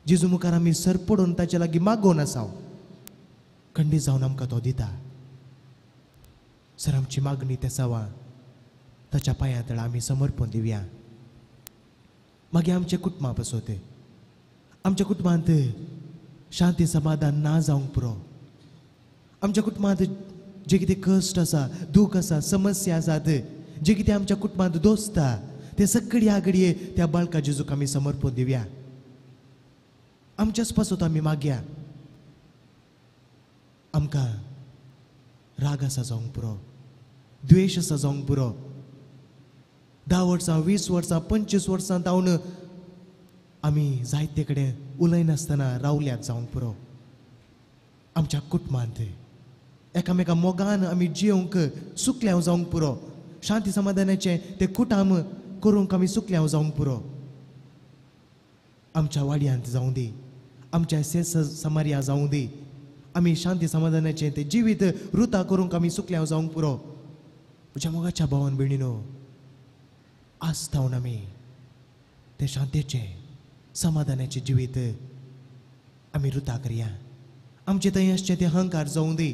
जेजू मुखार आमी सरपडून ताचे लागीं मागोवन आसा. खंडीत जावन आमकां तो दिता. सर आमची मागणी तेसावा ताच्या पांया तळा आमी समर्पण दिवया. मागीर आमच्या कुटुंबा पासत आमच्या कुटुंबांत शांती समाधान ना जावंक पुरो. आमच्या कुटुंबांत जे कितें कश्ट आसा, दूख आसा, समस्या आसात, जे कितें आमच्या कुटुंबांत दोसता ते सगळी आगडये त्या बाळका जेजूक आमी समर्पण दिवया. आमच्याच पासत आमी मागया. आमकां राग आसा जावंक पुरो, द्वेश आसा जावंक पुरो. 10 वर्सां, 20 वर्सां, 25 वर्सां जावन आमी जायते कडेन उलयनासतना रावल्यात जावंक पुरो. आमच्या कुटुंबांत एकामेका मोगान आमी जियोंक सुकल्या जावंक पुरो. शांती समाधानाचें तें कुटाम करूंक आमी सुकल्या जावंक पुरो. आमच्या वाड्यांत जावं दी, आमच्या सेस समार्या जावं दी, आमी शांती समाधानाचें तें जिवीत रुता करूंक आमी सुकल्या जावंक पुरो. म्हज्या मोगाच्या भावान भयणीनो, आज थावन आमी तें शांतेचें समाधानाचें जिवीत आमी रुता करया. आमचें थंय आसचें तें अहंकार जावं दी,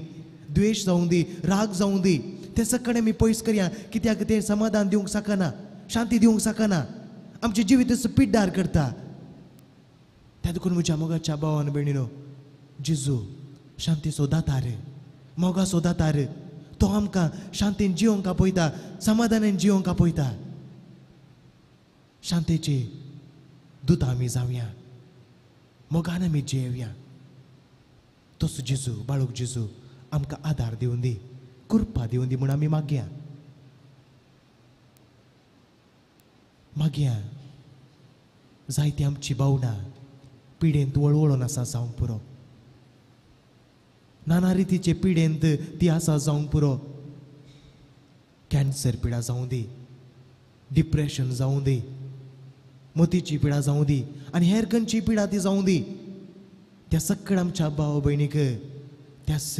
द्वेश जावं दी, राग जावं दी, तें सगळें आमी पयस करया. कित्याक तें समाधान दिवंक शकना, शांती दिवंक शकना, आमचें जिवीत पिड्ड्यार करता. त्या देखून म्हज्या मोगाच्या भावान भयणीनो, जेजू शांतीचो दातार, मोगाचो दातार, तो आमकां शांतीन जिवंक आपयता, समाधानान जिवंक आपयता. शांतेची दुतां आमी जावया, मोगान आमी जियेवया. तसो जेजू, बाळूक जेजू आमकां आदार दिवन दी, कृपा दिवन दी म्हूण आमी मागया. मागया जायती आमची भावनां पिडेंत वळवळून आसा जावंक पुरो. नाना रितीचे पिडेंत ती आसा जावंक पुरो. कॅन्सर पिडा जावं दी, डिप्रेशन जावं दी, मोतीची पिडा जावं दी आनी हेर खंयची पिडा ती जावं दी, त्या सगळ्या आमच्या भाव भयणीक त्याच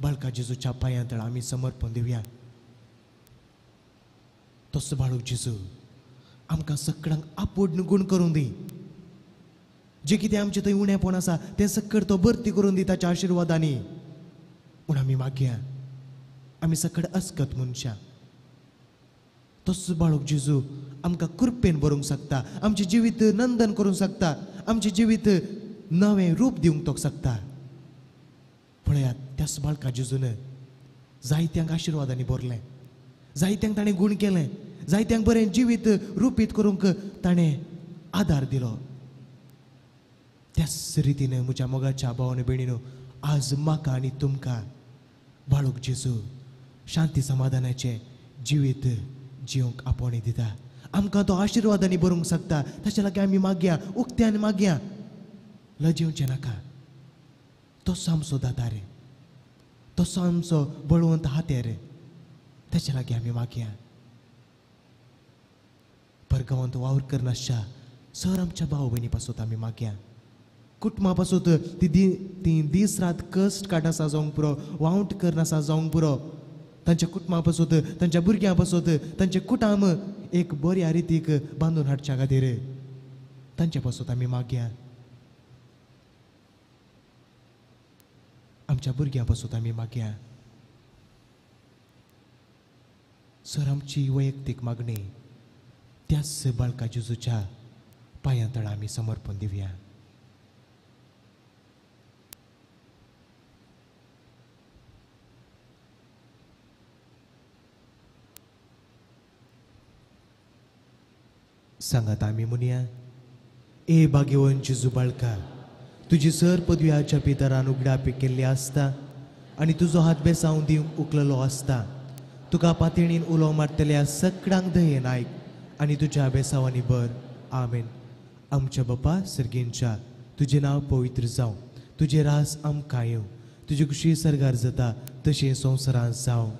बाळका जेजूच्या पांया तळा आमी समर्पण दिवया. तसो बाळूक जेजू आमकां सगळ्यांक आपोड गुण करूं दी. जे कितें आमचें थंय उणेपण आसा तें सगळें तो भरती करून दी ताच्या आशिर्वादांनी. पूण आमी मागया, आमी सगळे अस्कत मनशां. तसो बाळूक जेजू आमकां कृपेन भरूंक शकता, आमचें जिवीत नंदन करूंक शकता, आमचें जिवीत नवें रूप दिवंक तो शकता. पळयात त्याच बाळका जेजून जायत्यांक आशिर्वादांनी भरलें, जायत्यांक ताणें गूण केलें, जायत्यांक बरें जिवीत रुपीत करूंक ताणें आदार दिलो. त्याच रितीन म्हज्या मोगाच्या भाव आनी भयणीनो, आज म्हाका आनी तुमकां बाळूक जेजू शांती समाधानाचें जिवीत जिवंक आपोवणें दिता. आमकां तो आशिर्वादांनी भरूंक शकता. ताच्या लागीं आमी मागया, उक्त्यान मागया, लजेवचें नाका. तसो आमचो दातार, तसो आमचो बळवंत हातेर, ताच्या लागीं आमी मागया. परगांवांत वावर करनासच्या सर आमच्या भाव भयणी पासत आमी मागया. कुटुंबा पासत ती दीस रात कश्ट काडनासा जावंक पुरो, वावट करनासा जावंक पुरो. तांच्या कुटुंबा पासत, तांच्या भुरग्यां पासत, तांचें कुटाम एक बऱ्या रितीक बांदून हाडच्या खातीर तांचे पासत आमी मागया. आमच्या भुरग्यां पासत आमी मागया. सर आमची वैयक्तीक मागणी त्याच बाळका जेजूच्या पांया तळा आमी समर्पण दिवया. सांगात आमी म्हणया, ए भाग्यवंत जेजू बाळका, तुजी सर पदव्याच्या पितरान उगडापी केल्ली आसता आनी तुजो हात बेसांव दिवंक उखललो आसता. तुका पातळीन उलो मारतल्या सगळ्यांक दयेन आयक आनी तुज्या बेसांवांनी भर. आमेन. आमच्या बापा सर्गींच्या, तुजें नांव पवित्र जावं, तुजें रास आमकां येवं, तुजी खुशी सर्गार जाता तशें संवसारांत जावं.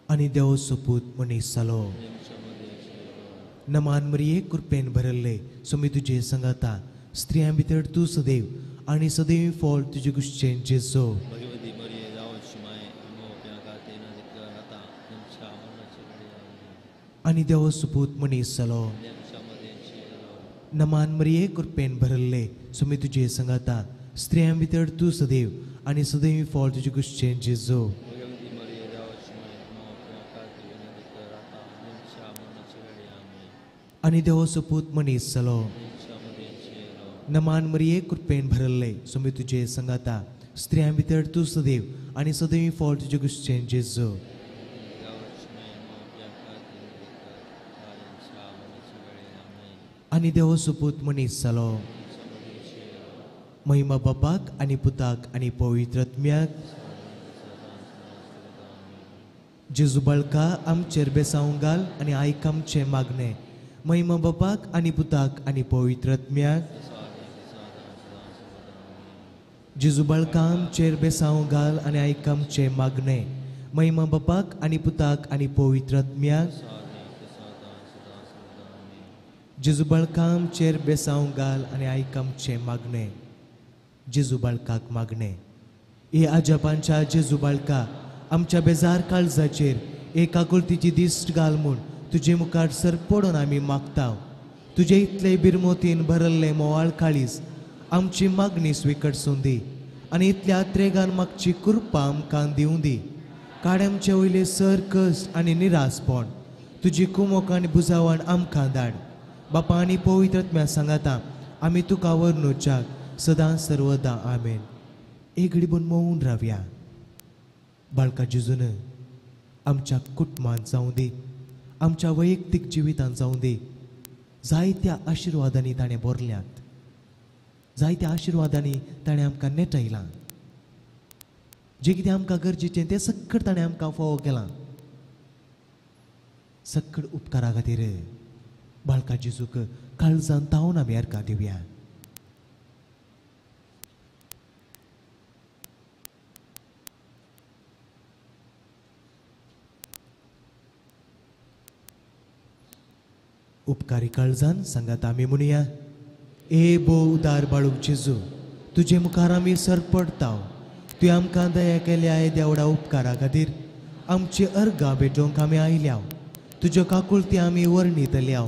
आनी देव सोपूत मनीस जालो. नमान मरिये कृपेन भरल्ले स्वामी तुजे संगाता, स्त्रियां भितर तूं सदैव आनी सदैव फळ तुजे गुश्चेन जेजो. आनी देव सुपूत मनीस जालो. नमान मरिये कृपेन भरल्ले स्वामी तुजे संगाता, स्त्रियां भितर तूं सदैव आनी सदैव फळ तुजे गुश्चेन जेजो. आनी देव सुपूत मनीस जालो. नमान मरिये कृपेन भरल्ले स्वामी तुजे संगाता, स्त्रियां भितर तूं सदैव आनी सदैव फळ तुजे गुश्चेन जेजो. आनी देव सुपूत मनीस जालो. महिमा बापाक आनी पुताक आनी पवित्र आत्म्याक. जेजू बाळका आमचेर बेसावंक घाल आनी आयक आमचें मागणें. महिमा बापाक आनी पुताक आनी पवित्र आत्म्याक. जेजू बाळका आमचेर बेसावंक घाल आनी आयक आमचें मागणें. महिमा बापाक आनी पुताक आनी पवित्र आत्म्याक. जेजू बाळका आमचेर बेसावंक घाल आनी आयक आमचें मागणें. जेजू बाळकाक मागणें. हे आजापांच्या जेजू बाळका आमच्या बेजार काळजाचेर एक आकुलतीची दिश्ट घाल म्हूण तुजे मुखार सर पडून आमी मागता. तुजे इतले बिरमोतीन भरल्लें मोवाळ काळीज आमची मागणी स्विकटसून दी आनी इतल्या त्रेगान मागची कृपा आमकां दिवं दी. काड आमचे वयले सर कश्ट आनी निरासपण तुजी कुमोक आनी बुजावण आमकां धाड. बापा आनी पवित्र आत्म्या सांगाता आमी तुका वर्णुच्याक सदां सर्वदा. आमेन. एक घडी बन मोवून रावया. बाळका जेजून आमच्या कुटुंबांत जावं दी, आमच्या वैयक्तीक जिवितांत जावं दी, जायत्या आशिर्वादांनी ताणें भरल्यात, जायत्या आशिर्वादांनी ताणें आमकां नेटयलां. जें कितें आमकां गरजेचें तें सक्कड ताणें आमकां फावो केलां. सक्कड उपकारा खातीर बाळका जेजूक काळजान तावन आमी अर्गां दिवया. उपकारी काळजान सांगात आमी म्हणया. ए भो उदार बाळूक जेजू, तुजे मुखार आमी सर पडता. तुवें आमकां दया केल्या देवडा उपकारा खातीर आमची अर्गां भेटोवंक आमी आयल्या. तुज्यो काकुळती आमी वर्णितल्या.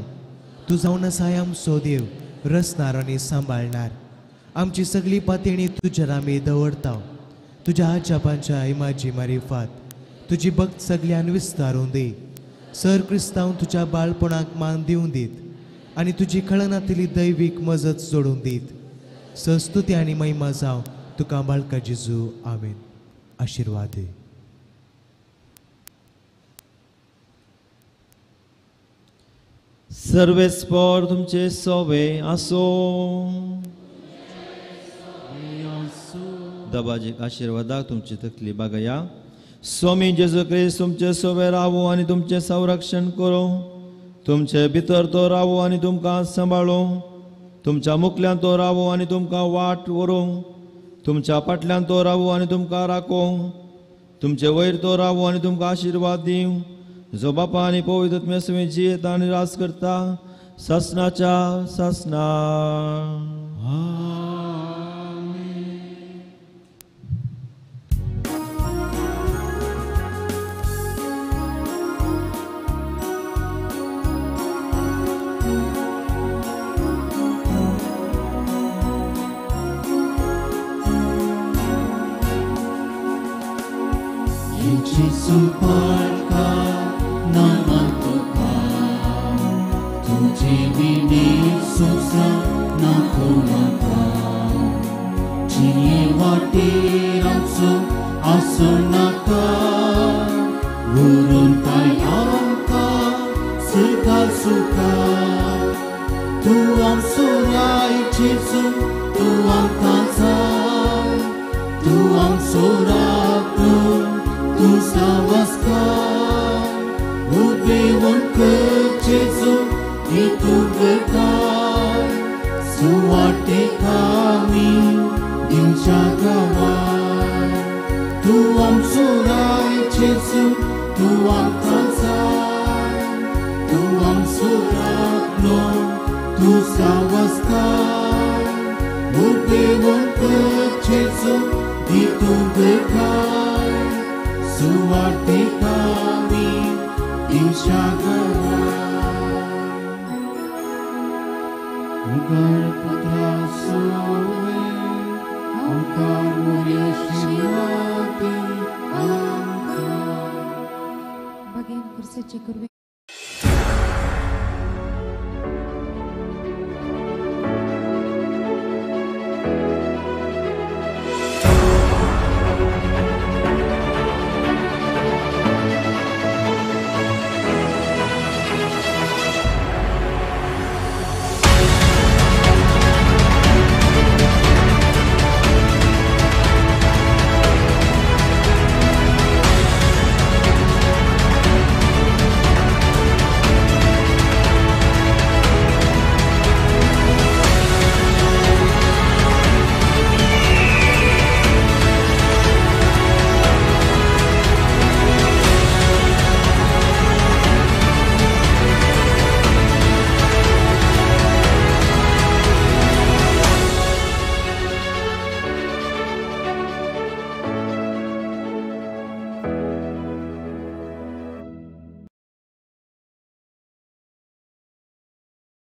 तूं जावन आसाय आमचो देव, रचणार आनी सांबाळणार. आमची सगळी पातेणी तुजेर आमी दवरता. तुज्या आजापांच्या इमाजी मारिफात तुजी भक्त सगळ्यान विस्तारून दी. सर क्रिस्तांव तुज्या बाळपणाक मान दिवन दीत आनी तुजी कळनातली दैवीक मजत जोडून दीत. संस्तुती आनी महिमा जावं तुका बाळका जेजू. आमेन. आशिर्वाद. सर्वेस्पर तुमचे सोवे आसो. दबाजीक आशिर्वादाक तुमची तकली बागया. स्वामी जेजू क्रिस्त तुमचे सोवे रावो आनी तुमचें संरक्षण करूं. तुमचे भितर तो रावो आनी तुमकां सांबाळूं. तुमच्या मुखल्यान तो रावो आनी तुमकां वाट व्हरूं. तुमच्या फाटल्यान तो रावो आनी तुमकां राखूं. तुमचे वयर तो रावो आनी तुमकां आशिर्वाद दिवं. जो बापा आनी पवित्र आत्म्या सवें जियेता आनी राज करता सासनाच्या सासना. Gesù porca नामा तुका तुझे विणे सुसा नको नाका जिये वाटेर आमचो आसूं नाका व्हरून पाय आमकां सुखा सुखा तूं आमचो राय जेजू तूं आमकां जाय तूं आमचो राखणो तूं सावस्कार उबेवन कर जेजू ही तूं करताय सुवातेक आमी दिवच्या गांवार तूं तूं आमचो राय जेजू, तूं आमकां जाय. तूं आमचो राखणो, तूं सावस्ताय. उपेवन कर जेजू, दी तूं बेठाय. सुवार्थिकांनी दिशा घराय. मुखार पुत्रा सोवे आमकां मोर्या शिवाती आमकां. बगेन कुर्सेचे कुर्वे.